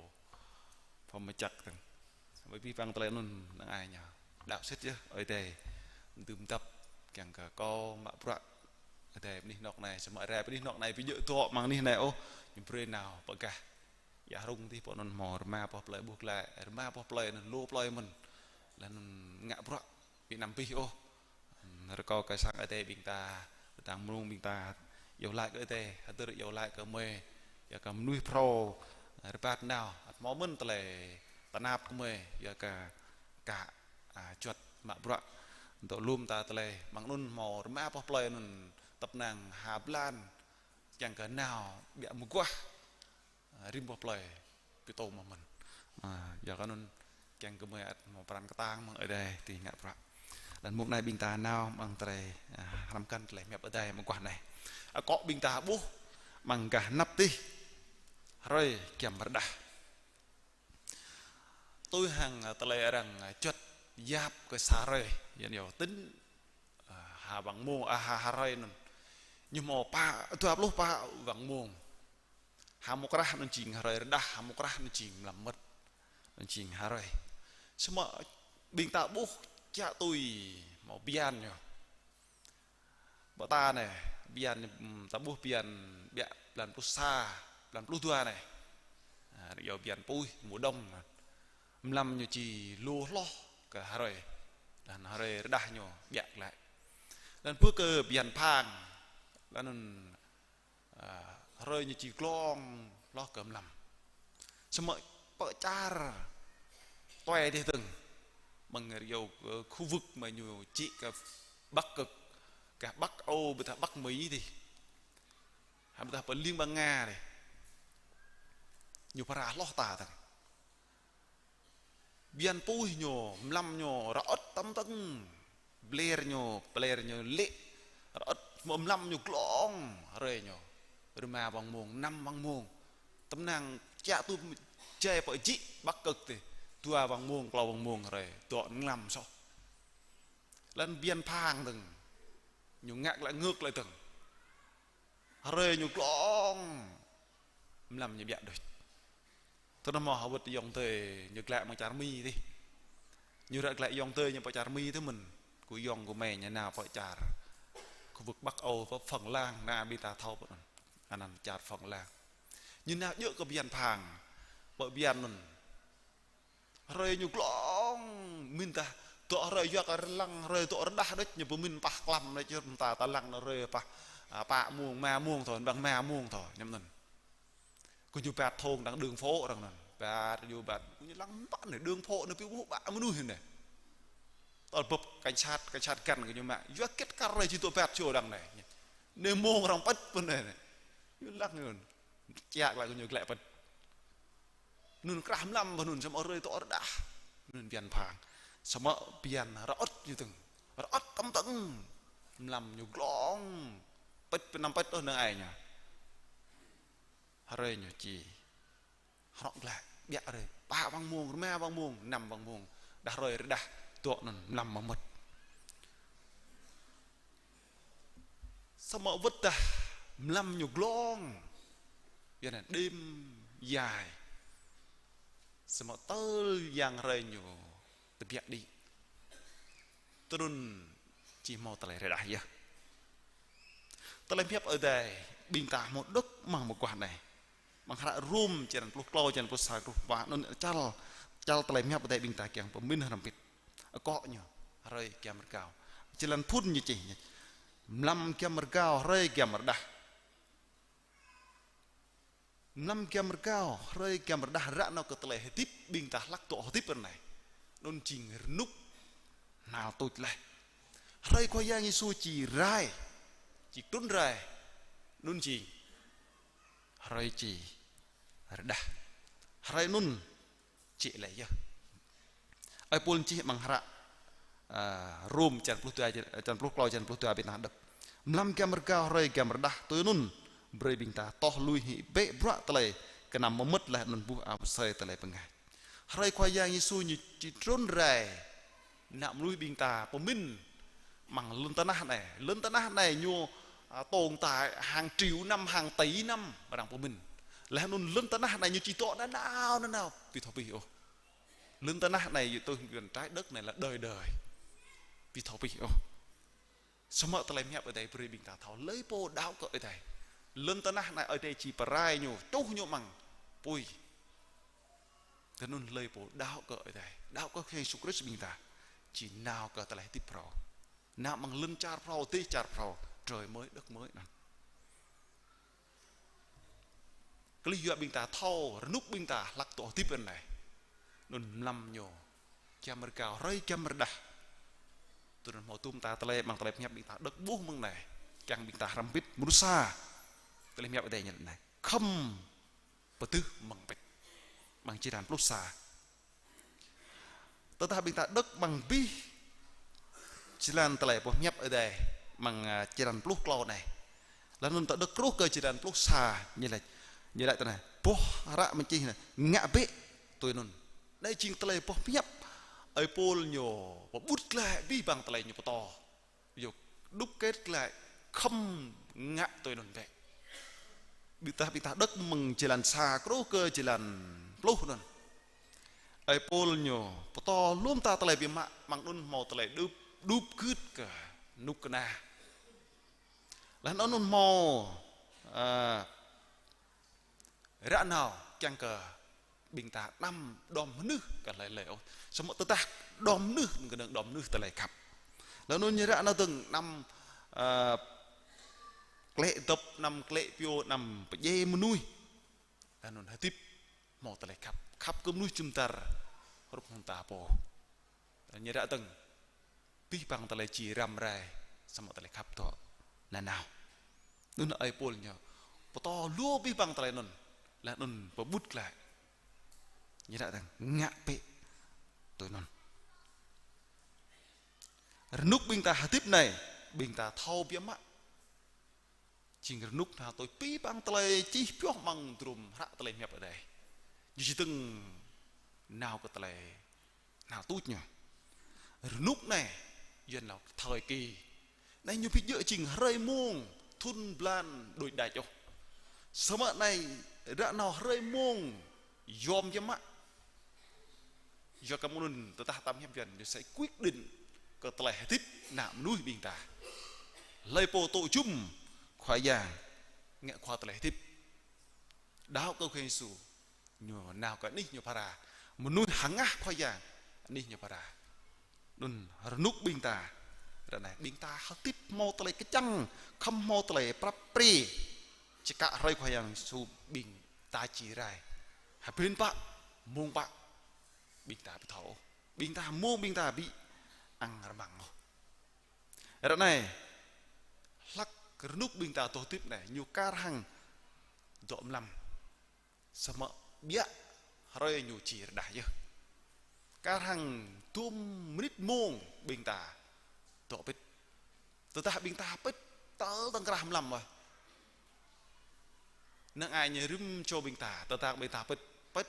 pơmơčăk dơ̆ng. Samơ̆ abih bang tơlơi anŭn năng ai ñu. đaŏ sĭt yơh, Ơi Adai dưm dăp kiăng kơ kâo mă bruă Ơi Adai bơni hnŏk anai, samơ̆ rai bơni hnŏk anai ƀu djơ̆ dŏ amăng anih anai ôh, ñu brơi nao pơ gah ia rŭng dih pơ anŭn hmâo rơma boh plơi ƀuh glaĭ, rơma boh plơi anŭn lu plơi mơ̆n, laih anŭn ngă bruă ƀu anăm abih ôh. Rơkâo kơ sang Ơi Adai ƀing ta, tơdang mơ̆ng ƀing ta iâu laĭ kơ Ơi Adai, hơdơr iâu laĭ kơ gơmơi, yua kơ mơnuih phrâo rơbat nao, ăt hmâo mơ̆n tơlơi tơnap kơ gơmơi, yua kơ ka, a, juăt mă bruă. Dŏ lŏm ta tơlơi, amăng anŭn hmâo rơma boh plơi anŭn tơpơnăng ha blan, kiăng kơ nao ƀiă mơguah, a, rĭm boh plơi, pi tông mơ̆n. A, yua kơ anŭn kiăng kơ gơmơi ăt hmâo pran kơtang mơ̆ng Ơi Adai tui ngă bruă. Laih mơ̆ng anai ƀing ta nao amăng tơlơi, a, hrăm kăn tơlơi pơhiăp Ơi Adai mơguah anai. Akŏ ƀing ta ƀuh amăng gah anăp tih, hrơi giăm rơđah. Tui hăng, a, tơlơi arăng, a, juăt yap kơ sa hrơi, yua anŭn yơh tĭn, a, ha wăng mông, a, ha, ha hrơi anŭn. Ñu hmâo pă, dua pluh pă wăng mông. Ha mông krah anŭn jing hrơi rơđah, ha mông krah anŭn jing mlam mơmŏt. Anŭn jing ha hrơi. Samơ̆ ƀing ta ƀuh kiăng tui hmâo bơyan ñu. Ƀơi ta anai, bơyan, ưm, ta ƀuh bơyan ƀiă blan pluh sa, blan pluh dua anai. A, yua bơyan puih, mùa đông. Mlam ñu či lu hloh kơ hrơi. Laih anŭn hrơi rơđah ñu ƀiă glaĭ. Laih anŭn pơ kơ bơyan phang. Laih anŭn, a, hrơi ñu či glông hloh kơ mlam. Samơ̆ pơ čar tuai dih dơ̆ng. Mơ̆ng rơyâo, ơ, khu vực mơ̆ ñu čĭ kơ Bắc Cực, gah Bắc Âu, ƀôdah Bắc Mỹ dih. Hă ƀôdah pơ Liên bang Nga dih. Ñu phara hloh ta dơ̆ng. Bơyan puih ñu, mlam ñu, rơŏt tơm tơng. Bler ñu, bler ñu lê̆. Rơŏt mlam ñu glông, hrơi ñu. Rơma wăng mông, năm wăng mông. Tơpơnăng čă tui jai pơ jĭ Bắc Cực dih. Dua wăng mông, klâo wăng mông hrơi. Dŏ mlam soh. Laih anŭn bơyan phang dơ̆ng. Ñu ngă glaĭ ngược lại dơ̆ng. Hrơi ñu glông. Mlam ñu ƀiă đôč. Tơdah mơ̆ hơwơ̆t ayŏng adơi ñu glaĭ amăng čar Mi dih. Ñu ră glaĭ ayŏng adơi ñu pơ čar Mi dih mơ̆n. Kơ ayŏng kơ amai ñu nao pơ čar khu vực Bắc Âu, pơ Phần Lan, anai ƀing ta thâo pơ anŭn. Anăn čar Phần Lan. Ñu nao djơ̆ kơ bơyan phang. Pơ bơyan anŭn. Hrơi ñu glông, mĭn tah, dŏ hrơi yua kơ lăng, hrơi dŏ rơđah đôč, ñu pơmĭn pah klăm đôč, mơta ta lăng anŭn hrơi pah, a, pă mông, rơma mông thôi, ƀăng rơma mông thôi, ñăm anŭn. Kơ ñu bat thông đang đường phố arăng anŭn. Bat, ñu bat, kơ ñu lăng pă anai, đường phố anai pi ƀuh ƀă mơnuih anai. Tơl bưp cảnh sát, cảnh sát găn kơ ñu mă. Yua hơget kar hrơi či dŏ bat čô đang anai. Anai mông arăng pĭt pơ anai anai. Ñu lăng anŭn. Čă glaĭ kơ ñu glaĭ pĭt. Anŭn krah mlam pơ anŭn samơ̆ hrơi dŏ rơđah. Anŭn bơyan phang. Samơ̆ bơyan rơŏt ñu dơ̆ng. Rơŏt tơm tơng. Mlam ñu glông. Pĭt pơ năm pĭt ôh năng ai ñu. Hrơi ñu či hrŏ glaĭ, ƀiă hrơi. Pă wăng mông, rơma wăng mông, năm wăng mông. Đah hrơi rơđah, dŏ anŭn mlam mơmŏt. Samơ̆ wơ̆t dah mlam ñu glông. Yua anŭn đêm dài. Samơ̆ tơl yang hrơi ñu tơbiă đĭ. Tơdơi anŭn či hmâo tơlơi rơđah yơh. Tơlơi pơhiăp Ơi Adai ƀing ta hmâo đŏk amăng mơguah anai. Amăng hră Rôm črăn pluh klâo, črăn pluh sa, pluh pă, anŭn čăl, čăl tơlơi pơhiăp Ơi Adai ƀing ta kiăng pơmĭn hrŏm hơbĭt. Akŏ ñu, hrơi giăm rơgao. Jơlan phŭn ñu čih ñu. Mlam giăm rơgao, hrơi giăm rơđah. Mlam giăm rơgao, hrơi giăm rơđah ră anai kơ tơlơi hơdip ƀing ta hlak dŏ hơdip ră anai. Anŭn jing rơnŭk hnal tuč laih. Hrơi Khua Yang Yêsu či rai, či trŭn rai. Anŭn jing hrơi či rơđah. Hrơi anŭn jĕ laih yơh. Ơi Pôl čih amăng hră, a, Rôm črăn pluh dua, črăn pluh klâo, črăn pluh dua ƀing ta đŏk. Mlam giăm rơgao hrơi giăm rơđah tui anŭn brơi ƀing ta tŏh lui hĭ bĕ bruă tơlơi gơnam mơmŏt laih anŭn buh amăng asơi tơlơi bơngač. Hrơi Khua Yang Yêsu ñu či trŭn rai, ană mơnuih ƀing ta pơmĭn amăng lŏn tơnah anai. Lŏn tơnah anai ñu, a, tồn tại hàng triệu năm, hàng tỷ năm arăng pơmĭn. Laih anŭn lŏn tơnah anai ñu či dŏ nanao nanao, ƀu thâo abih ôh. Lŏn tơnah anai yơh tui hăng Yuan, trái đất này là đời đời. Ƀu thâo pih ôh. Samơ̆ tơlơi pơhiăp Ơi Adai brơi ƀing ta thâo hlơi pô đaŏ kơ Ơi Adai. Lŏn tơnah anai Ơi Adai či pơrai ñu, čuh ñu amăng apui. Tui anŭn hlơi pô đaŏ kơ Ơi Adai, đaŏ kơ Khua Yang Yêsu Krist ƀing ta, či nao kơ tơlơi hơdip phrâo. Nao amăng lŏn čar phrâo, dêh čar phrâo, trời mới, đất mới anŭn. Kơlih yua ƀing ta thâo, rơnŭk ƀing ta hlak dŏ hơdip ră anai. Anŭn mlam ñu giăm rơgao, hrơi giăm rơđah. Tui anŭn hmâo tum ta tơlơi, amăng tơlơi pơhiăp ƀing ta đŏk ƀuh mơ̆ng anai. Kiăng ƀing ta hrăm hơbĭt mơnuih sa. Tơlơi pơhiăp Ơi Adai ñu laĭ anai: Khŏm pơdưh mơ̆ng pĭt. Amăng črăn pluh sa. Tơdah ƀing ta đŏk amăng abih jơlan tơlơi pơhiăp Ơi Adai amăng, a, črăn pluh klâo anai. Laih anŭn ta đŏk truh kơ črăn pluh sa, ñu laĭ, ñu laĭ tui anai: Boh hră mơčih anai: Ngă bĕ tui anŭn. Anai jing tơlơi boh pơhiăp Ơi Pôl ñu pơƀut glaĭ abih bang tơlơi ñu pơtô. Yua đúc kết glaĭ: Khŏm ngă tui anŭn bĕ. Ƀing ta, ƀing ta đŏk mơ̆ng jơlan sa truh kơ jơlan pluh anŭn. Ơi Pôl ñu pơtô lŏm ta tơlơi biă mă, amăng anŭn hmâo tơlơi đup, đup gưt kơ rơnŭk kơna. Laih anŭn hmâo, a, ră nao kiăng kơ ƀing ta anăm đom mơnuih kơ hlơi hlơi ôh. Samơ̆ tơdah đom mơnuih, kơnơ̆ng đom mơnuih tơlơi khăp. Laih anŭn ñu ră nao dơ̆ng anăm, a, klĕ dŏp, anăm klĕ pioh, anăm pơdjai mơnuih. Laih anŭn hơdip hmâo tơlơi khăp, khăp kơ mơnuih jum dar hrup hăng ta pô. Ñu ră dơ̆ng abih bang tơlơi či răm rai, samơ̆ tơlơi khăp dŏ nanao. Anŭn Ơi Pôl ñu pơtô lu abih bang tơlơi anŭn, laih anŭn pơƀut glaĭ. Ñu ră dơ̆ng: Ngă bĕ tui anŭn. Rơnŭk ƀing ta hơdip anai, ƀing ta thâo biă mă. Jing rơnŭk nao tui abih bang tơlơi čih pioh amăng hơdrôm hră tơlơi pơhiăp Ơi Adai. Ñu či dơ̆ng nao kơ tơlơi nao tuč ñu. Rơnŭk anai, Yuan laĭ thời kỳ. Anai ñu ƀu djơ̆ jing hrơi mông, thŭn blan đôč đač ôh. Samơ̆ anai ră nao hrơi mông yom biă mă. Yua kơ mơ̆ng anŭn tơdah ta pơhiăp Yuan, ñu sẽ quyết định kơ tơlơi hơdip ană mơnuih ƀing ta. Hlơi pô tŭ jum Khua Yang, ngă khua tơlơi hơdip, đaŏ kơ Khua Yang Yêsu, ñu nao kơ anih ñu phara. Mơnuih hơngah Khua Yang, anih ñu phara. Anŭn rơnŭk ƀing ta, ră anai ƀing ta hơdip hmâo tơlơi kơčăng, khŏm hmâo tơlơi prăp pre. Čơkă hrơi Khua Yang Yêsu ƀing ta či rai. Hơbĭn pă, mông pă, ƀing ta ƀu thâo ôh. Ƀing ta mông ƀing ta ƀu ăng rơmang ôh. Ră anai, hlăk rơnŭk ƀing ta dŏ hơdip anai, ñu kar hăng dŏ mlam. Samơ̆ biă hrơi ñu či rơđah yơh. Kar hăng dôm mơnit mông ƀing ta dŏ pĭt. Tơdah ƀing ta pĭt tơl tơ̆ng krah mlam ƀơi. Năng ai ñu rĭm čô ƀing ta, tơdah ƀing ta pĭt, pĭt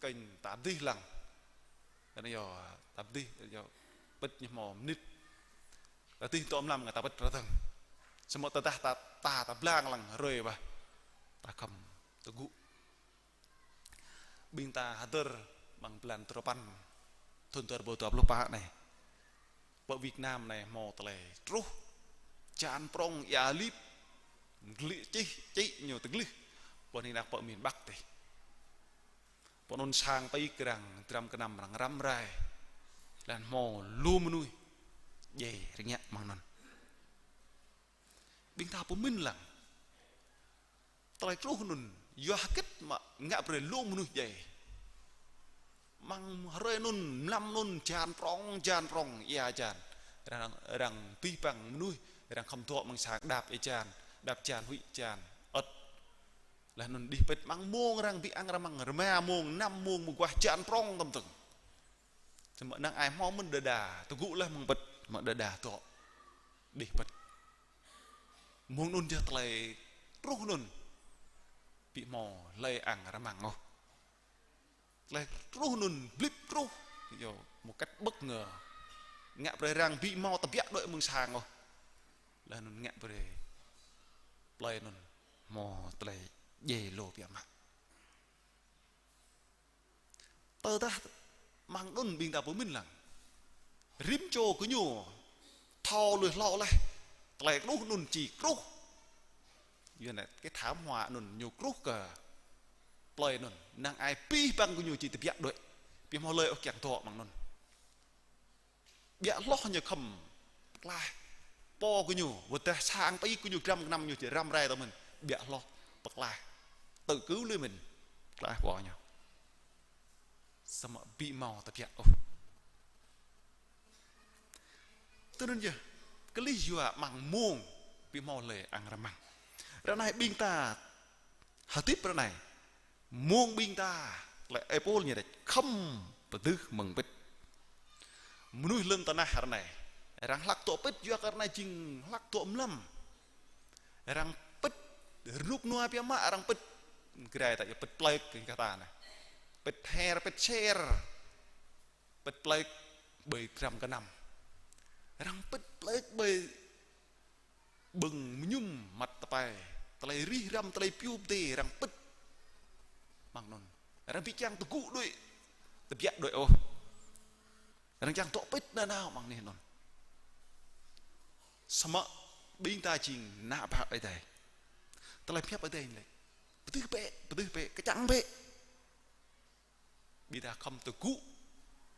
kơnh ta pơdih lăng. Kơnơ̆ng yơh ta pơdih, yơh pĭt ñu hmâo mơnit. Ta pơdih dŏ mlam ngă ta pĭt rơdơ̆ng. Samơ̆ tơdah ta, ta, ta blang lăng hrơi ƀơi. Ta khŏm tơgŭ. Ƀing ta hơdơr amăng blan duarơpăn thŭn dua rơbâo dua pluh pă anai. Pơ Việt Nam anai hmâo tơlơi truh. Čan prŏng ia lip. Glĭ čih, čĭ ñu tơglih. Pơ anai năk pơ miền Bắc tih. Pơ anŭn sang pơ kơrăng, dram kơnăm arăng răm rai. Laih anŭn hmâo lu mơnuih djai rơngiă amăng anŭn. Ƀing ta pơmĭn lăng. Tơlơi truh anŭn, yua hơget mă ngă brơi lu mơnuih djai. Amăng hrơi anŭn, mlam anŭn, jan prŏng, jan prŏng, ia jan. Arăng, arăng abih bang mơnuih, arăng khŏm dŏ amăng sang đăp ia jan, đăp jan, huĭ jan, ơ̆t. Laih anŭn đih pĭt amăng mông arăng ƀu ăng rơmang, rơma mông, năm mông, mơguah jan prŏng tơm tơ̆ng. Samơ̆ năng ai hmâo mơ̆n đơđa, tơgŭ laih mơ̆ng pĭt, mơ̆ đơđa dŏ. Đih pĭt. Mông anŭn yơh tơlơi truh anŭn. Ƀu hmâo hlơi ăng rơmang ôh. Tơlơi truh anŭn blip truh. Yơh, một cách bất ngờ. Ngă brơi arăng ƀu hmâo tơbiă đuaĭ mơ̆ng sang ôh. Laih anŭn ngă brơi plơi anŭn hmâo tơlơi djai lu biă mă. Tơdah Amăng anŭn ƀing ta pơmĭn lăng. Rĭm čô gơñu thâo lui hlâo laih. Tơlơi kơnuh anŭn či kơnuh. Yua anŭn cái thảm họa anŭn ñu kơnuh kơ plơi anŭn. Năng ai abih bang gơñu či tơbiă đuaĭ. Ƀu hmâo hlơi ôh kiăng dŏ amăng anŭn. Ƀiă hloh ñu khŏm pơklaih pô gơñu, wơ̆t dah sang pơ-ih gơñu dram gơnam ñu či răm rai tơ mơ̆n, ƀiă hloh pơklaih. Tự cứu lấy mình, pơklaih pô ñu. Samơ̆ ƀu hmâo tơbiă ôh. Tui anŭn yơh, kơlih yua amăng mông ƀu hmâo hlơi ăng rơmang. Ră anai ƀing ta hơdip ră anai, mông ƀing ta, tơlơi ơi Pôl ñu laĭ khŏm pơdưh mơ̆ng pĭt. Mơnuih lŏn tơnah ră anai, arăng hlak dŏ pĭt yua kơ ră anai jing hlak dŏ mlam. Arăng pĭt, rơnŭk rơnua biă mă arăng pĭt. Gơrai ta yua pĭt plơi kơ ta anai. Pĭt her, pĭt ser. Pĭt plơi ƀơi dram gơnam. Arăng pĭt plơi ƀơi ƀơ̆ng mơñum măt tơpai. Tơlơi rĭh răm, tơlơi piu pơdai arăng pĭt. Amăng anŭn. Arăng ƀu kiăng tơgŭ đuaĭ. Tơbiă đuaĭ ôh. Arăng kiăng dŏ pĭt nanao amăng anih anŭn. Samơ̆ ƀing ta jing ană bă Ơi Adai. Tơlơi pơhiăp Ơi Adai ñu laĭ. Pơdưh bĕ, pơdưh bĕ, kơčăng bĕ. Ƀing ta khŏm tơgŭ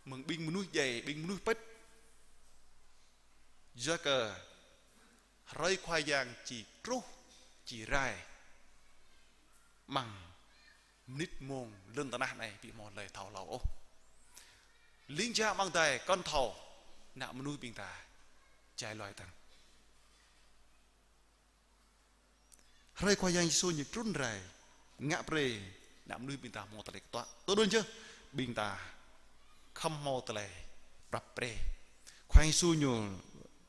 mơ̆ng ƀing mơnuih djai, ƀing mơnuih pĭt. Yua kơ hrơi Khua Yang či truh, či rai. Amăng mơnit mông lŏn tơnah anai ƀu hmâo hlơi thâo hlâo ôh. Ling jang amăng adai kŏn thâo, ană mơnuih ƀing ta jai loi tăng. Hrơi Khua Yang Yêsu ñu trŭn rai, ngă brơi ană mơnuih ƀing ta hmâo tơlơi kơtuă. Tui anŭn yơh, ƀing ta khŏm hmâo tơlơi prăp pre. Khua Yang Yêsu ñu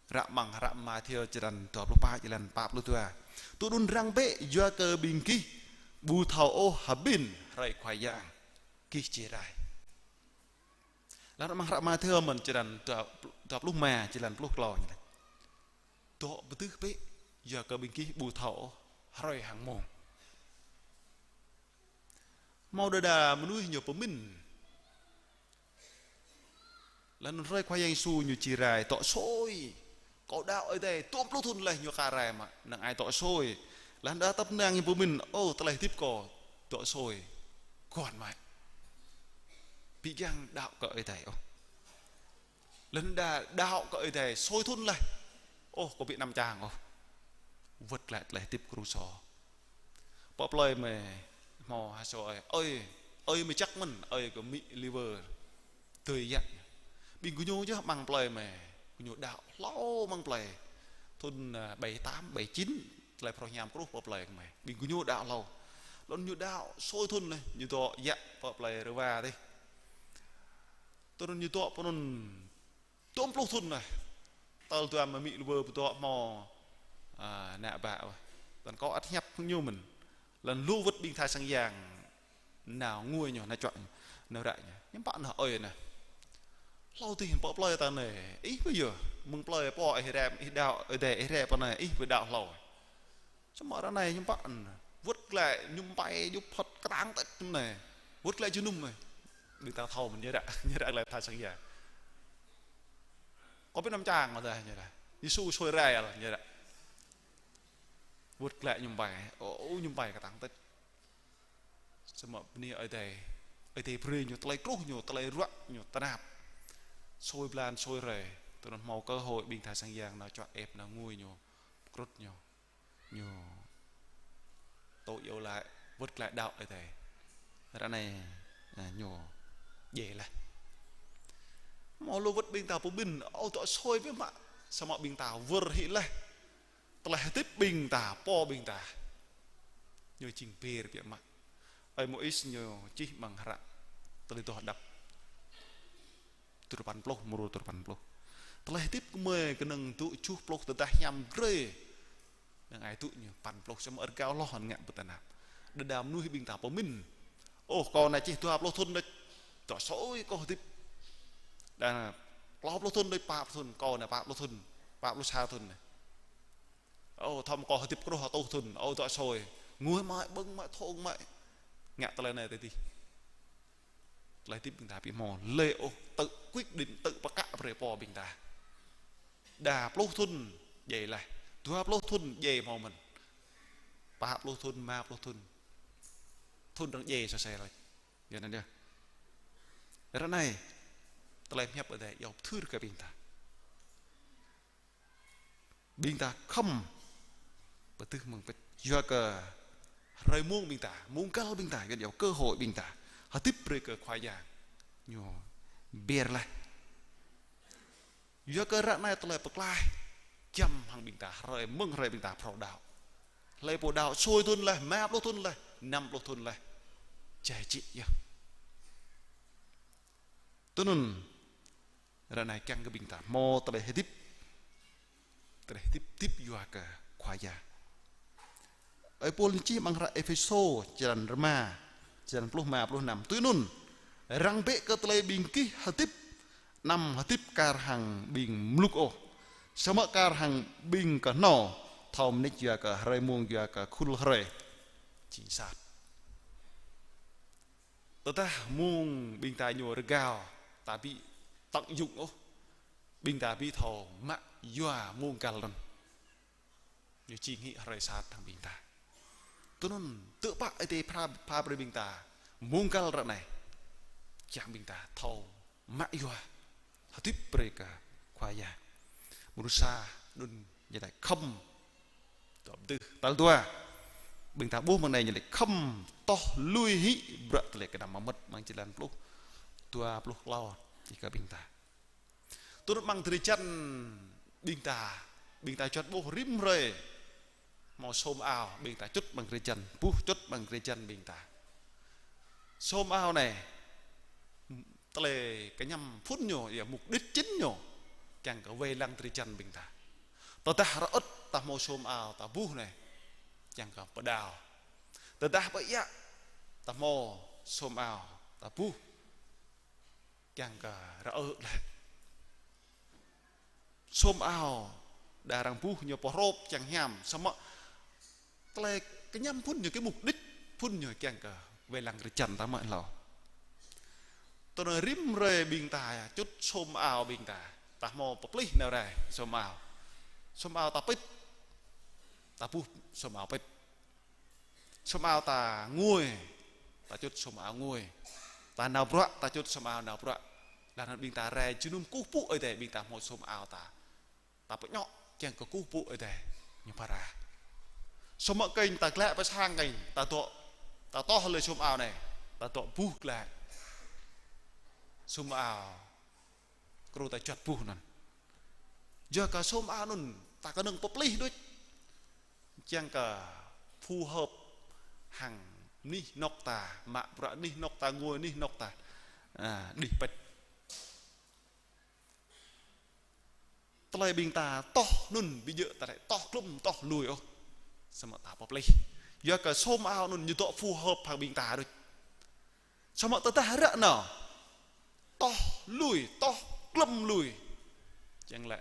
ră amăng hră Mathiơ črăn dua pluh pă, jơlan pă pluh dua. Tui anŭn răng bĕ, yua kơ ƀing gih ƀu thâo ôh hơbĭn hrơi Khua Yang gih či rai. Lăng amăng hră Mathiơ mơ̆n črăn dua, dua pluh rơma, jơlan pluh klâo ñu laĭ. Dŏ pơdưh bĕ, yua kơ ƀing gih ƀu thâo ôh hrơi hăng mông. Hmâo đơđa mơnuih ñu pơmĭn. Lăng hrơi Khua Yang Yêsu ñu či rai dŏ sôi. Kâo đaŏ Ơi Adai, tôm pluh thŭn laih ñu ka rai mă, năng ai dŏ sôi. Lăng đa tăp năng ñu pơmĭn, ô, tơlơi hơdip kâo dŏ sôi. Guăn mă. Ƀu kiăng đaŏ kơ Ơi Adai ôh. Lăng đa đaŏ kơ Ơi Adai sôi thŭn laih. Ôh, kâo ƀu anăm čang ôh. Wơ̆t glaĭ tơlơi hơdip kru sô. Pơ plơi mơi hmâo ha sô ơi. Ơi, ơi mơi čăk mơ̆n, ơi kơ mĭ liver. Tui yă. Ƀing gơñu yơh amăng plơi mơi. Gơñu đaŏ hlâo amăng plơi. Thŭn, à, bảy tám, bảy chín, tơlơi phrâo hiam kruh pơ plơi mơi. Ƀing gơñu đaŏ hlâo. Lŏn ñu đaŏ sôi thŭn laih, ñu dŏ yă pơ plơi Rơwa dih. Tui anŭn ñu dŏ pơ anŭn tôm pluh thŭn laih. Tơl dua mă mĭ liver pơdŏ hmâo, à, ană bă wơ̆t. Lăng kâo ăt hiăp ñu mơ̆n. Lăng lu wơ̆t ƀing tha sang yang nao ngui ñu, nao čuă ñu, nao ră ñu. Ñu pă nao ơi nao. Hlâo dih pơ plơi ta anai, ih pơ yơh, mơ̆ng plơi pô ih rai, ih đaŏ, ih đe, ih rai pơ anai, ih pơ đaŏ hlâo. Samơ̆ ră anai ñu pă, wơ̆t glaĭ ñu pai, ñu phŏt kơtang tĕt anai. Wơ̆t glaĭ jơnum anai. Ƀing ta thâo mơ̆n ñu ră, ñu ră glaĭ tha sang yang. Kâo ƀu anăm čang kơ ta ñu ră. Yêsu sôi rai ñu ră. Wơ̆t glaĭ ñu pai, ô, ô, ñu pai kơtang tĕt. Samơ̆ bơni Ơi Adai, Ơi Adai brơi ñu tơlơi kruh ñu, tơlơi ruă ñu tơnap. Sôi blan, sôi hrơi, tui anŭn hmâo cơ hội ƀing tha sang yang nao čuă ĕp, nao ngui ñu, pơkrŭt ñu, ñu tŭ iâu laĭ, wơ̆t glaĭ đaŏ Ơi Adai. Ră anai, à, ñu djai laih. Hmâo lu wơ̆t ƀing ta pơmĭn, ơ, dŏ sôi biă mă, samơ̆ ƀing ta wơr hĭ laih. Tơlơi hơdip ƀing ta, pô ƀing ta. Ñu jing be̱r biă mă. Ơi Môis ñu čih amăng hră Tơlơi Adoh Đăp. Duapăn pluh, mrô duapăn pluh. Tơlơi hơdip gơmơi kơnơ̆ng dŏ tơjuh pluh tơdah hiam brơi. Năng ai dŏ ñu păn pluh, samơ̆ rơgao hloh ngă ƀơi tơnap. Đơđa mơnuih ƀing ta pơmĭn. Ôh, kâo anai čih dua pluh thŭn đôč. Dŏ sôi kâo hơdip. Đa klâo pluh thŭn đôč, pă pluh thŭn, kâo anai pă pluh thŭn, pă pluh sa thŭn anai. Ô, thâo mơ̆ kâo hơdip kruh hơtuh thŭn, ô, dŏ sôi. Ngui mă, ƀơ̆ng mă, thŏng mă. Ngă tơlơi anai tơdih. Tơlơi hơdip ƀing ta ƀu hmâo lĕ ôh, tự quyết định, tự pơkă brơi pô ƀing ta. Đa pluh thŭn djai laih, dua pluh thŭn djai hmâo mơ̆n, pă pluh thŭn, rơma pluh thŭn, thŭn arăng djai sơsai laih. Yua anŭn yơh. Ră anai, tơlơi pơhiăp Ơi Adai iâu pơthưr kơ ƀing ta. Ƀing ta khŏm pơtưh mơ̆ng pĭt. Yua kơ hrơi mông ƀing ta, mông găl ƀing ta, Yuan iâu cơ hội ƀing ta hơdip brơi kơ Khua Yang ñu ber laih. Yua kơ ră anai tơlơi pơklaih giăm hăng ƀing ta, hrơi mơ̆ng hrơi ƀing ta phrâo đaŏ. Hlơi pô đaŏ sui thŭn laih, rơma pluh thŭn laih, năm pluh thŭn laih, jai jĕ yơh. Tui anŭn, ră anai kiăng kơ ƀing ta hmâo tơlơi hơdip, tơlơi hơdip, hơdip yua kơ Khua Yang. Ơi Pôl ñu čih amăng hră Êphêsô, črăn rơma, črăn pluh rơma, pluh năm. Tui anŭn, răng bĕ kơ tơlơi ƀing gih hơdip, anăm hơdip kar hăng ƀing mluk ôh, samơ̆ kar hăng ƀing kơhnâo, thâo mơneč yua kơ hrơi mông, yua kơ khul hrơi jing sat. Tơdah mông ƀing ta ñu rơgao, ta ƀu tận dụng ôh, ƀing ta ƀu thâo mă yua mông găl anŭn, ñu či hĭ hrơi sat hăng ƀing ta. Tui anŭn tơpă Ơi Adai pha, pha brơi ƀing ta mông găl ră anai, kiăng ƀing ta thâo mă yua, hơdip brơi kơ Khua Yang. Mrô sa anŭn ñu laĭ khŏm. Tơl dua, tal dua, ƀing ta ƀuh mơ̆ng anai ñu laĭ khŏm toh lui hĭ bruă tơlơi kơnăm mơmŏt, amăng črăn pluh, dua pluh klâo, ih kơ ƀing ta. Tui anŭn amăng drơi jăn ƀing ta, ƀing ta juăt ƀuh rĭm hrơi hmâo sôm ao, ƀing ta čŭt amăng drơi jăn, buh čŭt amăng drơi jăn ƀing ta. Sôm ao anai, tơlơi kơñăm phŭn ñu, yua mục đích chính ñu, kiăng kơ wai lăng drơi jăn ƀing ta. Tơdah rơŭt ta hmâo sôm ao ta buh anai, kiăng kơ pơđao. Tơdah pơiă ta hmâo sôm ao ta buh, kiăng kơ rơŭt laih. Sôm ao đa arăng buh ñu pơhrôp čang hiam, samơ̆ tơlơi kơñăm phŭn ñu, cái mục đích phŭn ñu kiăng kơ wai lăng drơi jăn ta mơ̆ hlâo. Tui anŭn rĭm hrơi ƀing ta čŭt sôm ao ƀing ta, ta hmâo pơplih nao rai sôm ao. Sôm ao ta pĭt, ta buh sôm ao pĭt. Sôm ao ta ngui, ta čŭt sôm ao ngui. Ta nao bruă, ta čŭt sôm ao nao bruă. Laih anŭn ƀing ta rai jơnum kơkuh pơpŭ Ơi Adai, ƀing ta hmâo sôm ao ta, ta pơñŏ kiăng kơkuh pơpŭ Ơi Adai ñu phara. Samơ̆ kơnh ta glaĭ pơ sang kơnh, ta dŏ, ta toh lĕ sôm ao anai, ta dŏ buh glaĭ sôm ao kru ta juăt buh anŭn. Yua kơ sôm ao anŭn ta kơnơ̆ng pơplih đôč, kiăng kơ phù hợp hăng anih anŏk ta, mă bruă anih anŏk ta, ngui anih anŏk ta, a, đih pĭt. Tơlơi ƀing ta toh anŭn ƀu djơ̆ ta laĭ toh glŏm toh lui ôh, samơ̆ ta pơplih. Yua kơ sôm ao anŭn ñu dŏ phù hợp hăng ƀing ta đôč. Samơ̆ tơdah ră anai toh lui, toh glŏm lui, čang lĕ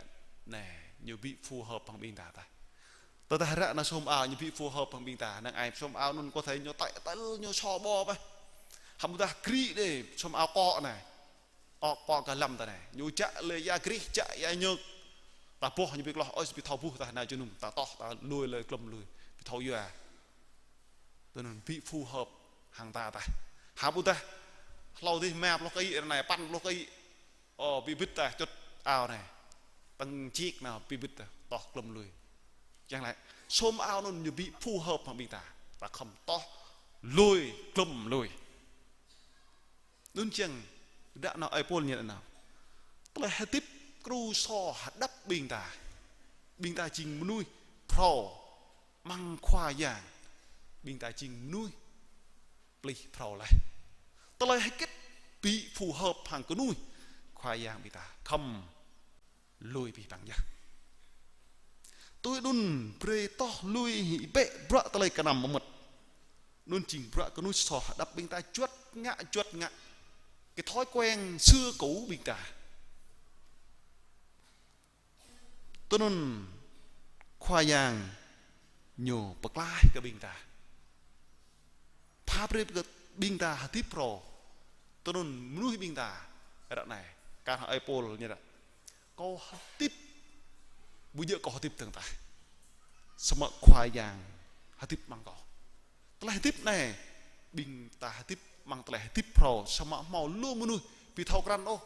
anai ñu ƀu phù hợp hăng ƀing ta tah. Tơdah ră anai sôm ao ñu ƀu phù hợp hăng ƀing ta, năng ai sôm ao anŭn có thể ñu tĕ tơl ñu so ƀô̆ pơ. Hăm tơdah gri đe sôm ao akŏ anai, akŏ kơ lăm ta anai, ñu čă lĕ ia grih, čă ia ñơk. Ta boh ñu ƀu hloh, ơi, ƀu thâo buh tah, nao jơnum, ta toh, ta lui lĕ glŏm lui, ƀu thâo yua. Tui anŭn ƀu phù hợp hăng ta tah. Hăm tơdah hlâo dih rơma pluh kơ ih, ră anai păn pluh kơ ih. Ơ, ƀu bĭt tah čŭt ao anai. Tơ̆ng čik nao ƀu bĭt tah, toh glŏm lui. Čang lĕ sôm ao anŭn ñu ƀu phù hợp hăng ƀing ta. Ta khŏm toh lui, glŏm lui. Anŭn čang ră anai ơi Pôl ñu laĭ nao. Tơlơi hơdip kru so hơđăp ƀing ta. Ƀing ta jing mơnuih phrâo amăng Khua Yang. Ƀing ta jing mơnuih plih phrâo laih. Tơlơi hơgĕt ƀu phù hợp hăng kơnuih Khua Yang ƀing ta khŏm lui pih păng yơh. Tui anŭn brơi toh lui hĭ bĕ bruă tơlơi kơnăm mơmŏt. Anŭn jing bruă kơnuih soh hơđăp ƀing ta juăt ngă, juăt ngă. Cái thói quen xưa cũ ƀing ta. Tui anŭn Khua Yang ñu pơklaih kơ ƀing ta. Pha brơi kơ ƀing ta hơdip phrâo. Tui anŭn mơnuih ƀing ta ră anai, kar hăng ơi Pôl ñu ră: Kâo hơdip, ƀu djơ̆ kâo hơdip dơ̆ng tah, samơ̆ Khua Yang hơdip amăng kâo. Tơlơi hơdip anai, ƀing ta hơdip amăng tơlơi hơdip phrâo, samơ̆ hmâo lu mơnuih ƀu thâo krăn ôh.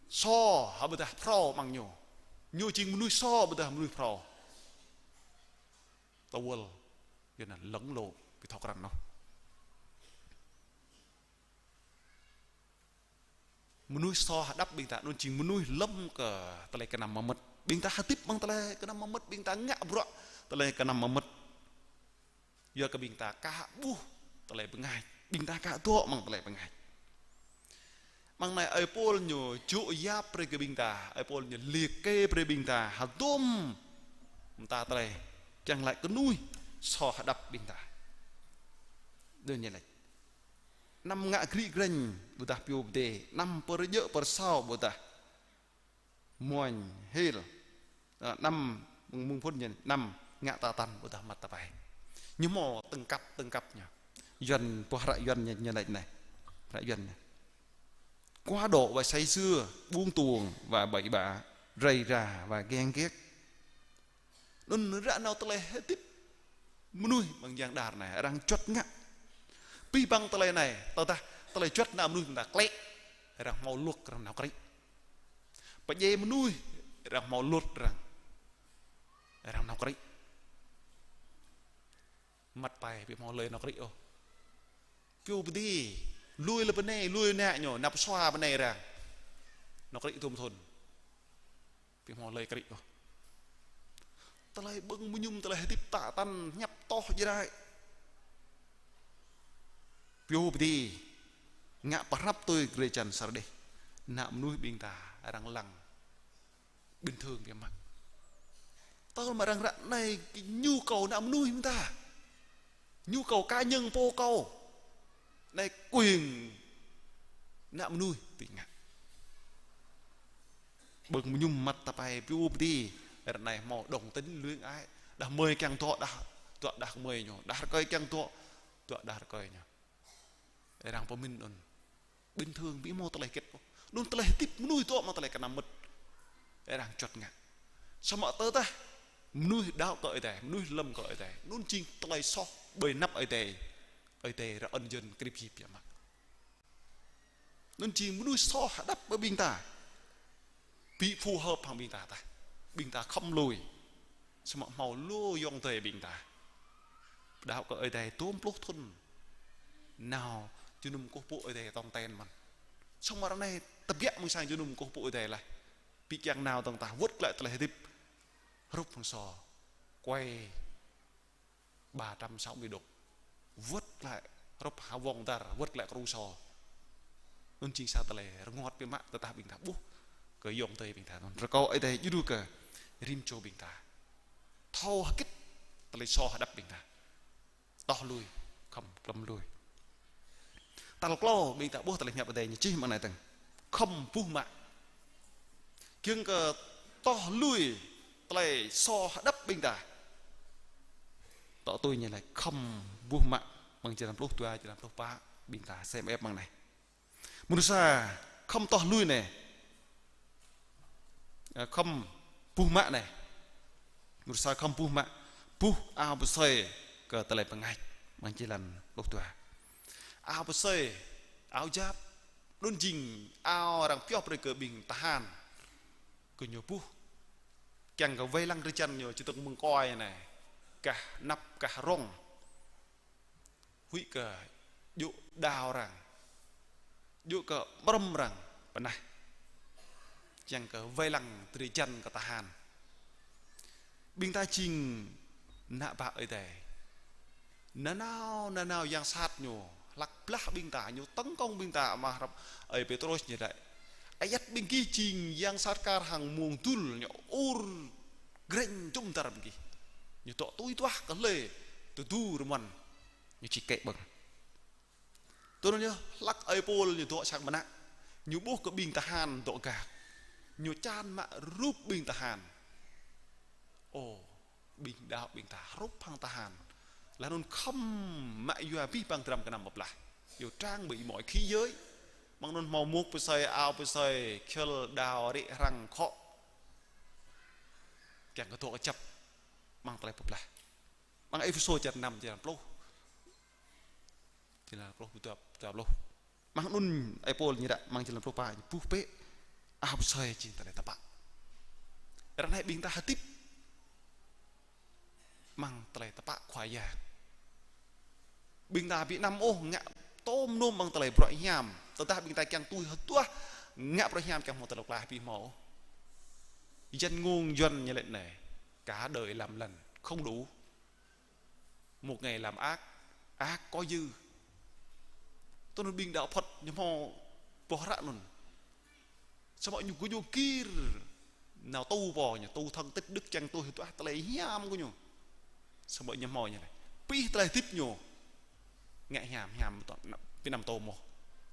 Sô hă ƀôdah phrâo amăng ñu? Ñu jing mơnuih sô ƀôdah mơnuih phrâo? Tơwơl, yua anŭn lăng lŏ ƀu thâo krăn ôh. Mơnuih sô hơđăp ƀing ta, anŭn jing mơnuih lơ̆m kơ tơlơi kơnăm mơmŏt. Ƀing ta hơdip amăng tơlơi kơnăm mơmŏt, ƀing ta ngă bruă tơlơi kơnăm mơmŏt. Yua kơ ƀing ta ka ƀuh tơlơi bơngač, ƀing ta ka dŏ amăng tơlơi bơngač. Amăng anai ơi Pôl ñu jŏk yap brơi kơ ƀing ta, ơi Pôl ñu liệt kê brơi ƀing ta hơdôm mơta tơlơi, kiăng laĭ kơnuih sô hơđăp ƀing ta. Đơ ñu laĭ: Anăm ngă gri grĕñ ƀôdah pioh pơdê, anăm pơrơjơ̆ pơrơsao ƀôdah muañ hil. Ơ, anăm mơ̆ng mơ̆ng phŭn ñu, anăm ngă tơtăn ƀôdah măt tơpai. Ñu hmâo tơ̆ng kăp, tơ̆ng kăp ñu. Yuan, ƀuh hră Yuan ñu, ñu laĭ anai. Hră Yuan ñu: Quá độ và say sưa, buông tuồng và bậy bạ, rầy rà và ghen ghét. Anŭn ră nao tơlơi hơdip mơnuih amăng yang đar anai, arăng juăt ngă. Abih bang tơlơi anai, tơdah tơlơi juăt nao mơnuih ƀing ta klĕ, arăng hmâo luăk arăng nao krĭ. Pơdjai mơnuih, arăng hmâo luăk arăng, arăng nao krĭ. Măt tơpai ƀu hmâo hlơi nao krĭ ôh. Pioh pơdê, lui lĕ bơnai, lui ană ñu, nao pơsua bơnai arăng, nao krĭ tôm thŭn. Ƀu hmâo hlơi krĭ ôh. Tơlơi ƀơ̆ng mơñum, tơlơi hơdip tơtăn, hiăp tŏh jrai. Pioh pơdê, ngă pơhrăp tui drơi jăn Sardis. Ană mơnuih ƀing ta arăng lăng bình thường biă mă. Tơl mă arăng ră anai kơ nhu cầu ană mơnuih ƀing ta. Nhu cầu cá nhân pô kâo. Anai quyền ană mơnuih ƀing ngă. Ƀơ̆ng mơñum, măt tơpai, pioh pơdê. Ră anai hmâo đồng tính luyến ái. Đah mơi kiăng dŏ đah, dŏ đah mơi ñu. Đah rơkơi kiăng dŏ, dŏ đah rơkơi ñu. Arăng pơmĭn anŭn bình thường, ƀu hmâo tơlơi hơget ôh. Anŭn tơlơi hơdip mơnuih dŏ amăng tơlơi kơnăm mơmŏt. Arăng juăt ngă. Samơ̆ tơdah mơnuih đaŏ kơ Ơi Adai, mơnuih lơ̆m kơ Ơi Adai, anŭn jing tơlơi soh ƀơi anăp Ơi Adai. Ơi Adai rơ̆n yơn krip hip biă mă. Anŭn jing mơnuih soh hơđăp ƀơi ƀing ta. Ƀu phù hợp hăng ƀing ta tah. Ƀing ta khŏm lui. Samơ̆ hmâo lu ayŏng adơi ƀing ta đaŏ kơ Ơi Adai tôm pluh thŭn. Nao jơnum kơkuh pơpŭ Ơi Adai tong ten mơ̆n. Samơ̆ ră anai tơbiă mơ̆ng sang jơnum kơkuh pơpŭ Ơi Adai laih. Ƀu kiăng nao dơ̆ng tah, wơ̆t glaĭ tơlơi hơdip hrup hăng sô. Quay ba trăm sáu mươi độ. Wơ̆t glaĭ hrup hăng wŏng dar, wơ̆t glaĭ kru sô. Anŭn jing sa tơlơi rơngot biă mă tơdah ƀing ta ƀuh kơ ayŏng adơi ƀing ta anŭn. Rơkâo Ơi Adai djru kơ rĭm čô ƀing ta thâo hơgĕt tơlơi soh hơđăp ƀing ta. Tŏh lui, khŏm, khŏm lui. Tal klâo ƀing ta ƀuh tơlơi hiăp Ơi Adai ñu čih mơ̆ng anai dơ̆ng. Khŏm buh mă. Kiăng kơ tŏh lui tơlơi soh hơđăp ƀing ta. Tŏ tui ñu laĭ khŏm buh mă, mơ̆ng črăn pluh dua, črăn pluh pă, ƀing ta sem ĕp mơ̆ng anai. Mơnuih sa khŏm tŏh lui anai. Ơ, khŏm buh mă anai. Mơnuih sa khŏm buh mă, buh ao pơsơi kơ tơlơi bơngač, mơ̆ng črăn pluh dua. Ao pơsơi, ao jap, anŭn jing ao arăng pioh brơi kơ ƀing tơhan. Kơ ñu buh. Kiăng kơ wai lăng drơi jăn ñu či tơ̆ng mơ̆ng kơwai anai. Gah anăp, gah rŏng. Huĭ kơ djŭ đao arăng. Djŭ kơ ƀrăm arăng pơnah. Kiăng kơ wai lăng drơi jăn kơ tơhan. Ƀing ta jing ană bă Ơi Adai. Nanao, nanao yang sat ñu hlăk blah ƀing ta, ñu tấn công ƀing ta, amăng hră Ơi Pêtrôs ñu laĭ. Ayăt ƀing gih jing yang sat kar hăng mông dŭl, ñu ur grĕñ jum dar ƀing gih. Ñu dŏ tui duah kơ hlơi tơdu rơmăn ñu či kĕ ƀơ̆ng. Tui anŭn yơh, hlăk ơi Pôl ñu dŏ sang mơnă, ñu ƀuh kơ ƀing tơhan dŏ gah. Ñu čan mă rup ƀing tơhan. Ô, ƀing đaŏ ƀing ta hrup hăng tơhan. Laih anŭn khŏm mă yua abih bang dram gơnam pơblah. Yua trang ƀơi ƀing mơi khí giới. Mơ̆ng anŭn hmâo mŭk pơsơi, ao pơsơi, khĭl, đao, rĭ, hrăng, khŏ. Kiăng kơ dŏ kơjăp amăng tơlơi pơblah. Amăng Êphêsô črăn năm, jơlan pluh. Jơlan pluh, dua pluh. Amăng anŭn ơi Pôl ñu ră amăng jơlan pluh pă, buh bĕ ao pơsơi jing tơlơi tơpă. Ră anai ƀing ta hơdip amăng tơlơi tơpă Khua Yang. Ƀing ta ƀu anăm ôh ngă tôm nôm amăng tơlơi bruă hiam. Tơdah ƀing ta kiăng tui hơduah ngă bruă hiam kiăng hmâo tơlơi pơklaih ƀu hmâo ôh. Dân ngôn Yuan ñu laĭ anai: cả đời làm lành không đủ, một ngày làm ác, ác có dư. Tui anŭn ƀing đạo Phật ñu hmâo boh hră anŭn. Samơ̆ ñu gơñu gir nao tu pô ñu, tu thần tích đức kiăng tui hơduah tơlơi hiam gơñu. Samơ̆ ñu hmâo ñu anai: abih tơlơi hơdip ñu ngă hiam, hiam tŏ, ƀu anăm tôm ôh.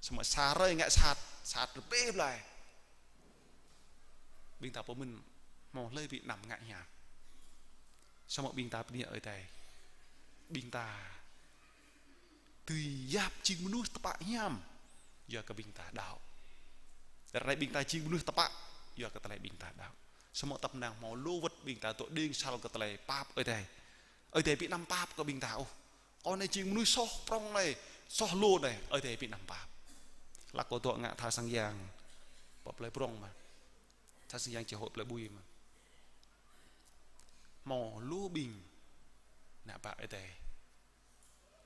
Samơ̆ sa hrơi ngă sat, sat rơbeh blai. Ƀing ta pơmĭn hmâo hlơi ƀu anăm ngă hiam. Samơ̆ ƀing ta bơni Ơi Adai. Ƀing ta dưi yap jing mơnuih tơpă hiam yua kơ ƀing ta đaŏ. Ră anai ƀing ta jing mơnuih tơpă yua kơ tơlơi ƀing ta đaŏ. Samơ̆ tơpă năng hmâo lu wơ̆t ƀing ta dŏ đing sal kơ tơlơi pap Ơi Adai. Ơi Adai ƀu anăm pap kơ ƀing ta ôh. Kâo anai jing mơnuih soh prŏng anai, soh lu anai, Ơi Adai ƀu anăm pap. Hlak kâo dŏ ngă tha sang yang pơ plơi Prŏng mơ̆n. Tha sang yang či hŏ plơi Bui mơ̆n. Hmâo lu ƀing ană bă Ơi Adai.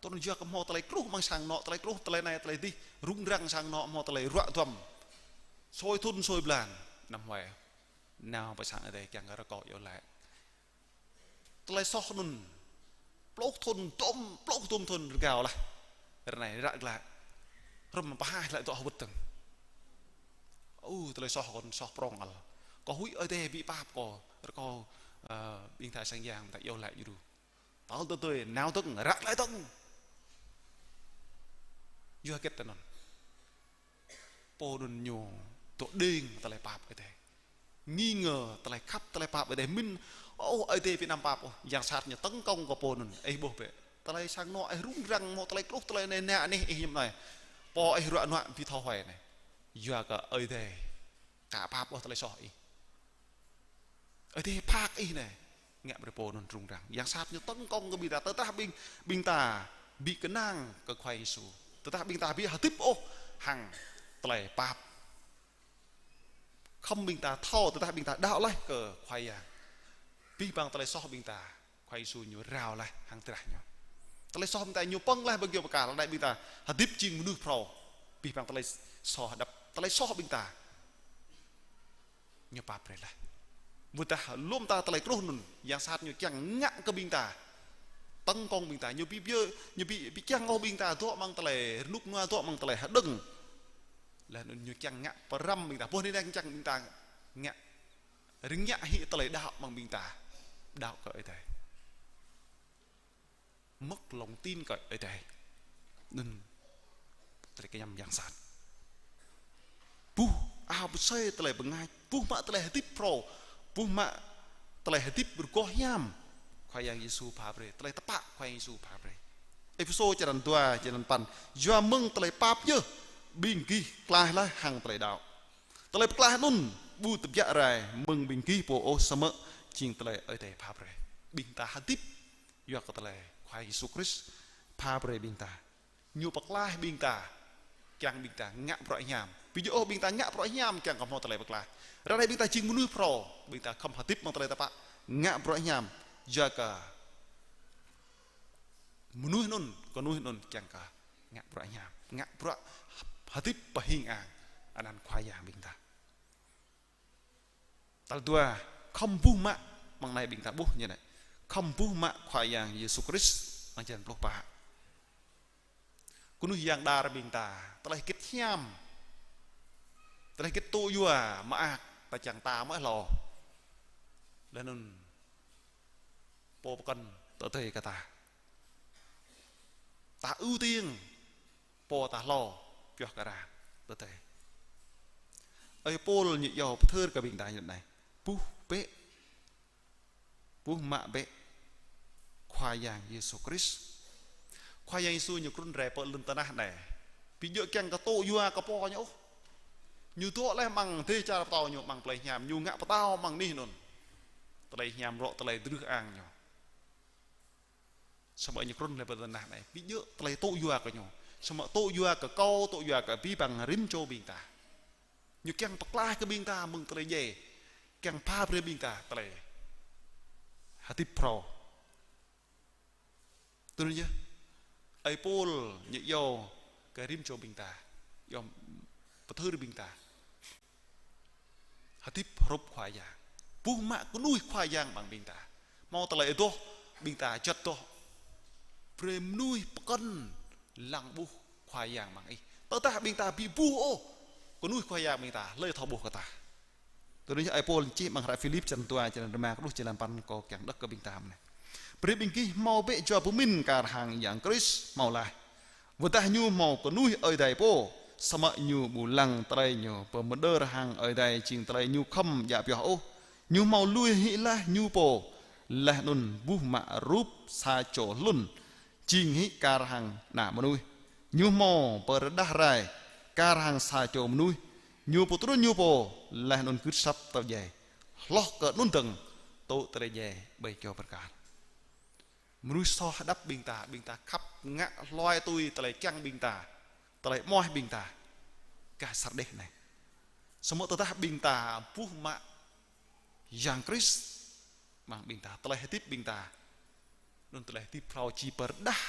Tui anŭn yua kơ hmâo tơlơi kruh amăng sang anŏ, tơlơi kruh, tơlơi anai, tơlơi adih, rŭng răng sang anŏ, hmâo tơlơi ruă duăm. Sui thŭn, sui blan, anăm huai. Nao pơ sang Ơi Adai kiăng kơ rơkâo iâu laĭ. Tơlơi soh anŭn, pluh thŭn, dôm, pluh dôm thŭn rơgao laih. Ră anai ră glaĭ. Rơ̆m pơhaih laĭ dŏ hơwơ̆t dơ̆ng. Ơ, tơlơi soh kâo anŭn soh prŏng ăl. Kâo huĭ Ơi Adai ƀu pap kâo, rơkâo, ơ, ƀing tha sang yang ta iâu laĭ djru. Tơl tơdơi nao dơ̆ng, ră glaĭ dơ̆ng. Yua hơget tơ anŭn? Pô anŭn ñu dŏ đing tơlơi pap Ơi Adai. Nghi ngờ tơlơi khăp, tơlơi pap Ơi Adai. Mĭn, ôh, Ơi Adai ƀu anăm pap ôh. Yang sat ñu tấn công kơ pô anŭn. Ih ƀuh bĕ. Tơlơi sang anŏ ih rŭng răng, hmâo tơlơi kruh, tơlơi anai anai anih ih ñăm anai. Pô ih ruă nuă ƀu thâo huai anai. Yua kơ Ơi Adai aka pap ôh tơlơi soh ih. Ơi Adai phak ih anai. Ngă brơi pô anŭn rŭng răng. Yang sat ñu tấn công kơ ƀing ta. Tơdah ƀing, ƀing ta ƀu kơnang kơ Khua Yang Yêsu. Tơdah ƀing ta ƀu hơdip ôh hăng tơlơi pap. Khŏm ƀing ta thâo, tơdah ƀing ta đaŏ laih kơ Khua Yang. Abih bang tơlơi soh ƀing ta, Khua Yang Yêsu ñu rao laih hăng drah ñu. Tơlơi soh ƀing ta ñu pơ̆ng laih ƀơi kơyâo bơrkal, ră anai ƀing ta hơdip jing mơnuih phrâo. Abih bang tơlơi soh hơđăp, tơlơi soh ƀing ta ñu pap brơi laih. Ƀôdah lŏm ta tơlơi kruh anŭn, yang sat ñu kiăng ngă kơ ƀing ta. Tấn công ƀing ta, ñu ƀu, ƀu, ñu ƀu, ƀu kiăng ôh ƀing ta dŏ amăng tơlơi rơnŭk rơnua, dŏ amăng tơlơi hơđơ̆ng. Laih anŭn ñu kiăng ngă pơrăm ƀing ta, boh anai kiăng ƀing ta ngă rơngiă hĭ tơlơi đaŏ amăng ƀing ta. Đaŏ kơ Ơi Adai. Mất lòng tin kơ Ơi Adai. Anŭn tơlơi kơñăm yang sat. Buh ao pơsơi tơlơi bơngač, buh mă tơlơi hơdip phrâo, buh mă tơlơi hơdip rơgoh hiam Khua Yang Yêsu pha brơi, tơlơi tơpă Khua Yang Yêsu pha brơi. Êphêsô črăn dua, črăn păn: Yua mơ̆ng tơlơi pap yơh, ƀing gih klaih laih hăng tơlơi đaŏ. Tơlơi pơklaih anŭn ƀu tơbiă rai mơ̆ng ƀing gih pô ôh, samơ̆ jing tơlơi Ơi Adai pha brơi. Ƀing ta hơdip yua kơ tơlơi Khua Yêsu Krist pha brơi ƀing ta. Ñu pơklaih ƀing ta, kiăng ƀing ta ngă bruă hiam. Ƀu djơ̆ ôh ƀing ta ngă bruă hiam kiăng kơ hmâo tơlơi pơklaih. Ră anai ƀing ta jing mơnuih phrâo, ƀing ta khŏm hơdip amăng tơlơi tơpă, ngă bruă hiam. Yua kơ mơnuih anŭn, kơnuih anŭn kiăng kơ ngă bruă hiam, ngă bruă hơdip pơhing ang anăn Khua Yang ƀing ta. Tal dua, khŏm buh mă, mơ̆ng anai ƀing ta ƀuh ñu anai. Khŏm buh mă Khua Yang Yêsu Krist, amăng črăn pluh pă. Kơnuih yang đar ƀing ta, tơlơi hơget hiam, tơlơi hơget tŭ yua mơak, ta čang ta mơ̆ hlâo. Laih anŭn pô pơkŏn tơdơi kơ ta. Ta ưu tiên pô ta hlâo pioh kơ arăng tơdơi. Ơi Pôl ñu iâu pơthâo kơ ƀing ta ñu anai: Buh bĕ, buh mă bĕ Khua Yang Yêsu Krist. Khua Yang Yêsu ñu trŭn rai pơ lŏn tơnah anai. Ƀu djơ̆ kiăng kơ tŭ yua kơ pô ñu ôh. Ñu dŏ laih amăng dêh čar pơtao ñu amăng tơlơi hiam, ñu ngă pơtao amăng anih anŭn. Tơlơi hiam rŏ, tơlơi drưh ang ñu. Samơ̆ ñu krŭn laih pơ tơnah anai, ƀu djơ̆ tơlơi tŭ yua kơ ñu. Samơ̆ tŭ yua kơ kâo, tŭ yua kơ abih bang rĭm čô ƀing ta. Ñu kiăng pơklaih kơ ƀing ta mơ̆ng tơlơi djai. Kiăng pha brơi ƀing ta tơlơi hơdip phrâo. Tui anŭn yơh, ơi Pôl ñu iâu kơ rĭm čô ƀing ta, iâu pơthưr ƀing ta hơdip hrup Khua Yang. Buh mă kơnuih Khua Yang amăng ƀing ta. Hmâo tơlơi adoh ƀing ta juăt adoh. Brơi mơnuih pơkŏn lăng ƀuh Khua Yang amăng ih. Tơdah ƀing ta ƀu buh ôh kơnuih Khua Yang ƀing ta, hlơi thâo ƀuh kơ ta. Tui anŭn yơh ơi Pôl čih amăng hră Philip črăn dua, črăn rơma truh črăn păn, kâo kiăng đŏk kơ ƀing ta mơ̆n. Brơi ƀing gih hmâo bĕ jua pơmĭn kar hăng Yang Krist hmâo laih. Wơ̆t dah ñu hmâo kơnuih Ơi Adai pô, samơ̆ ñu ƀu lăng tơlơi ñu pơmơdơr hăng Ơi Adai jing tơlơi ñu khŏm djă pioh ôh. Ñu hmâo lui hĭ laih ñu pô, laih anŭn buh mă rup sa čô hlŭn, jing hĭ kar hăng ană mơnuih. Ñu hmâo pơrơđah rai kar hăng sa čô mơnuih. Ñu pơtrŭn ñu pô, laih anŭn gưt asăp tơlơi djai. Hloh kơ anŭn dơ̆ng, tŭ tơlơi djai ƀơi čô bơrkal. Mơnuih soh hơđăp ƀing ta, ƀing ta khăp ngă hluai tui tơlơi kiăng ƀing ta, tơlơi amoaih ƀing ta, kah sar đeh anai. Samơ̆ tơdah ƀing ta buh mă Yang Krist amăng ƀing ta, tơlơi hơdip ƀing ta, anŭn tơlơi hơdip phrâo či pơrơđah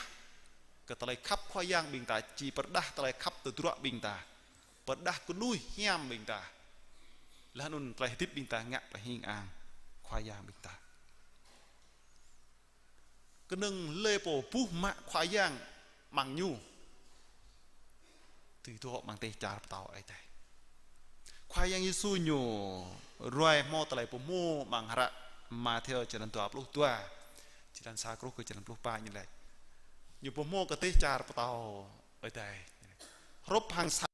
kơ tơlơi khăp Khua Yang ƀing ta, či pơrơđah tơlơi khăp tơdruă ƀing ta, pơrơđah kơnuih hiam ƀing ta. Laih anŭn tơlơi hơdip ƀing ta ngă pơhing ang Khua Yang ƀing ta. Kơnơ̆ng hlơi pô buh mă Khua Yang amăng ñu, dưi dŏ amăng dêh čar pơtao Ơi Adai. Khua Yang Yêsu ñu ruai hmâo tơlơi pơhmu amăng hră Mathiơ črăn dua pluh dua, črăn sa truh kơ črăn pluh pă ñu laĭ. Ñu pơhmu kơ dêh čar pơtao Ơi Adai. Hrup hăng sa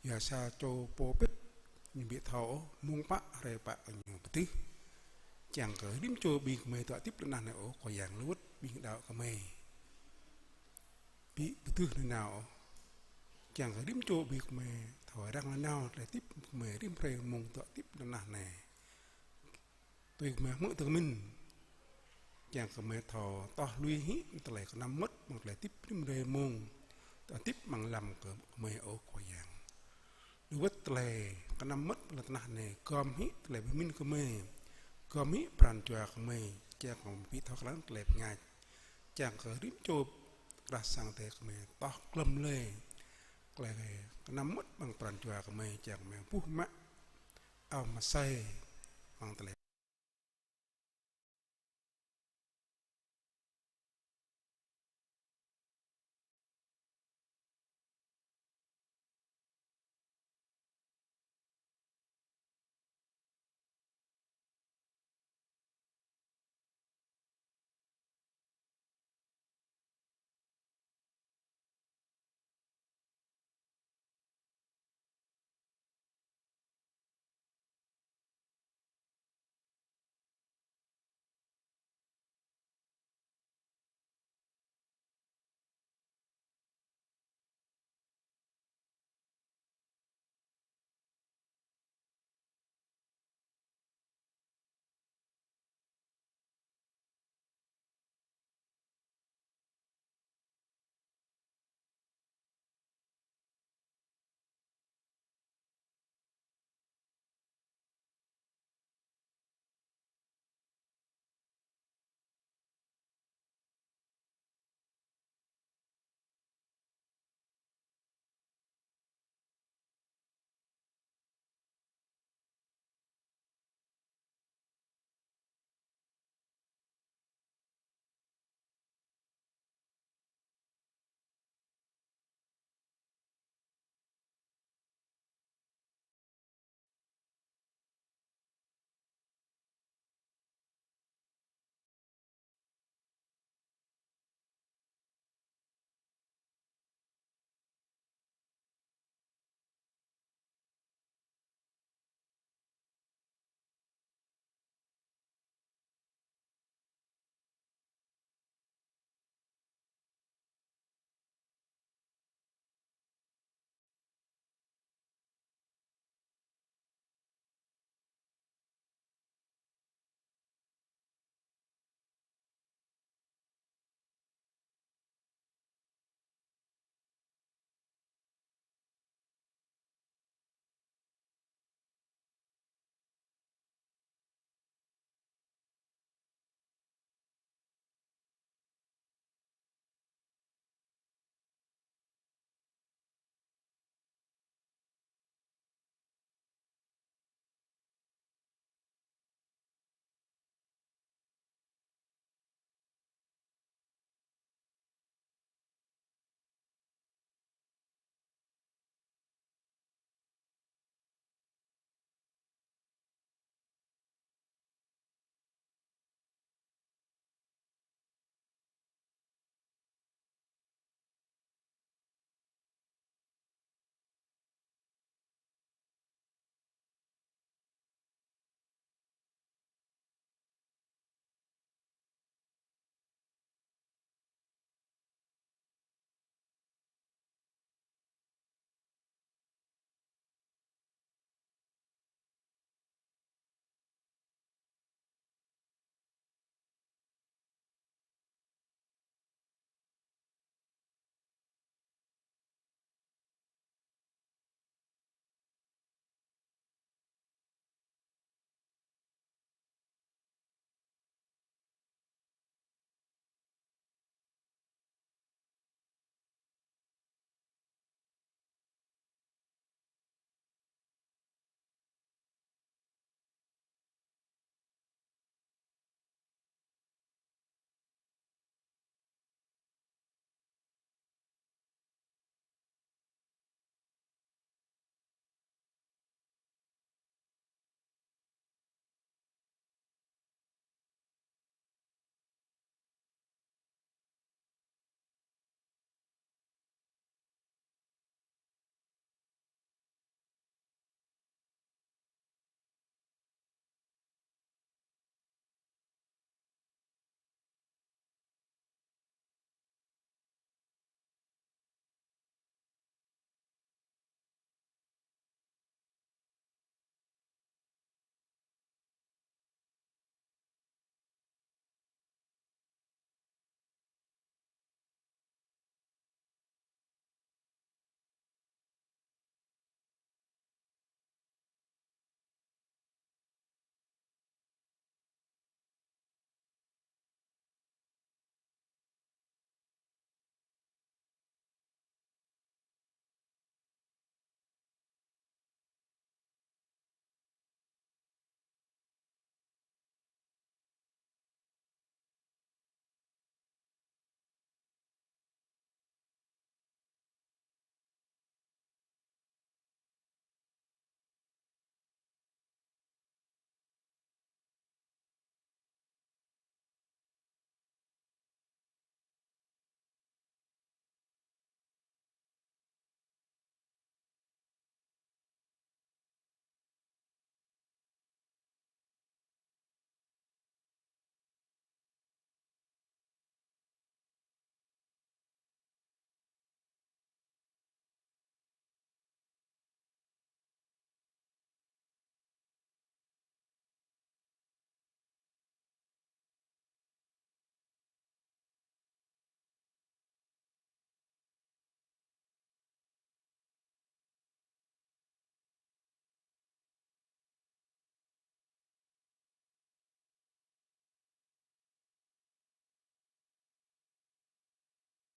Yua sa čô pô pĭt, ñu ƀu thâo ôh mông pă hrơi pă kơ ñu pơtưh. Čang kơ rĭm čô ƀing gơmơi dŏ hơdip lŏn tơnah anai ôh, Khua Yang lơwơ̆t ƀing đaŏ gơmơi ƀu pơtưh nanao ôh. Čang kơ rĭm čô ƀing gơmơi thâo răng nanao tơlơi hơdip gơmơi rĭm hrơi mông dŏ hơdip lŏn tơnah anai. Tui gơmơi hmư̆ tơmĭn, čang kơ gơmơi thâo toh lui hĭ tơlơi kơnăm mơmŏt amăng tơlơi hơdip rĭm hrơi mông, tơlơi hơdip amăng lăm gơmơi ôh Khua Yang. Lơwơ̆t tơlơi kơnăm mơmŏt lŏn tơnah anai, gom hĭ tơlơi pơmĭn gơmơi, gom hĭ pran jua gơmơi, čang kơ ƀu thâo krăn tơlơi pơngač. Čang kơ rĭm čô rah sang tơ gơmơi toh glŏm lơi tơlơi kơnăm mơmŏt amăng pran jua gơmơi, čang gơmơi buh mă ao mơsơi amăng tơlơi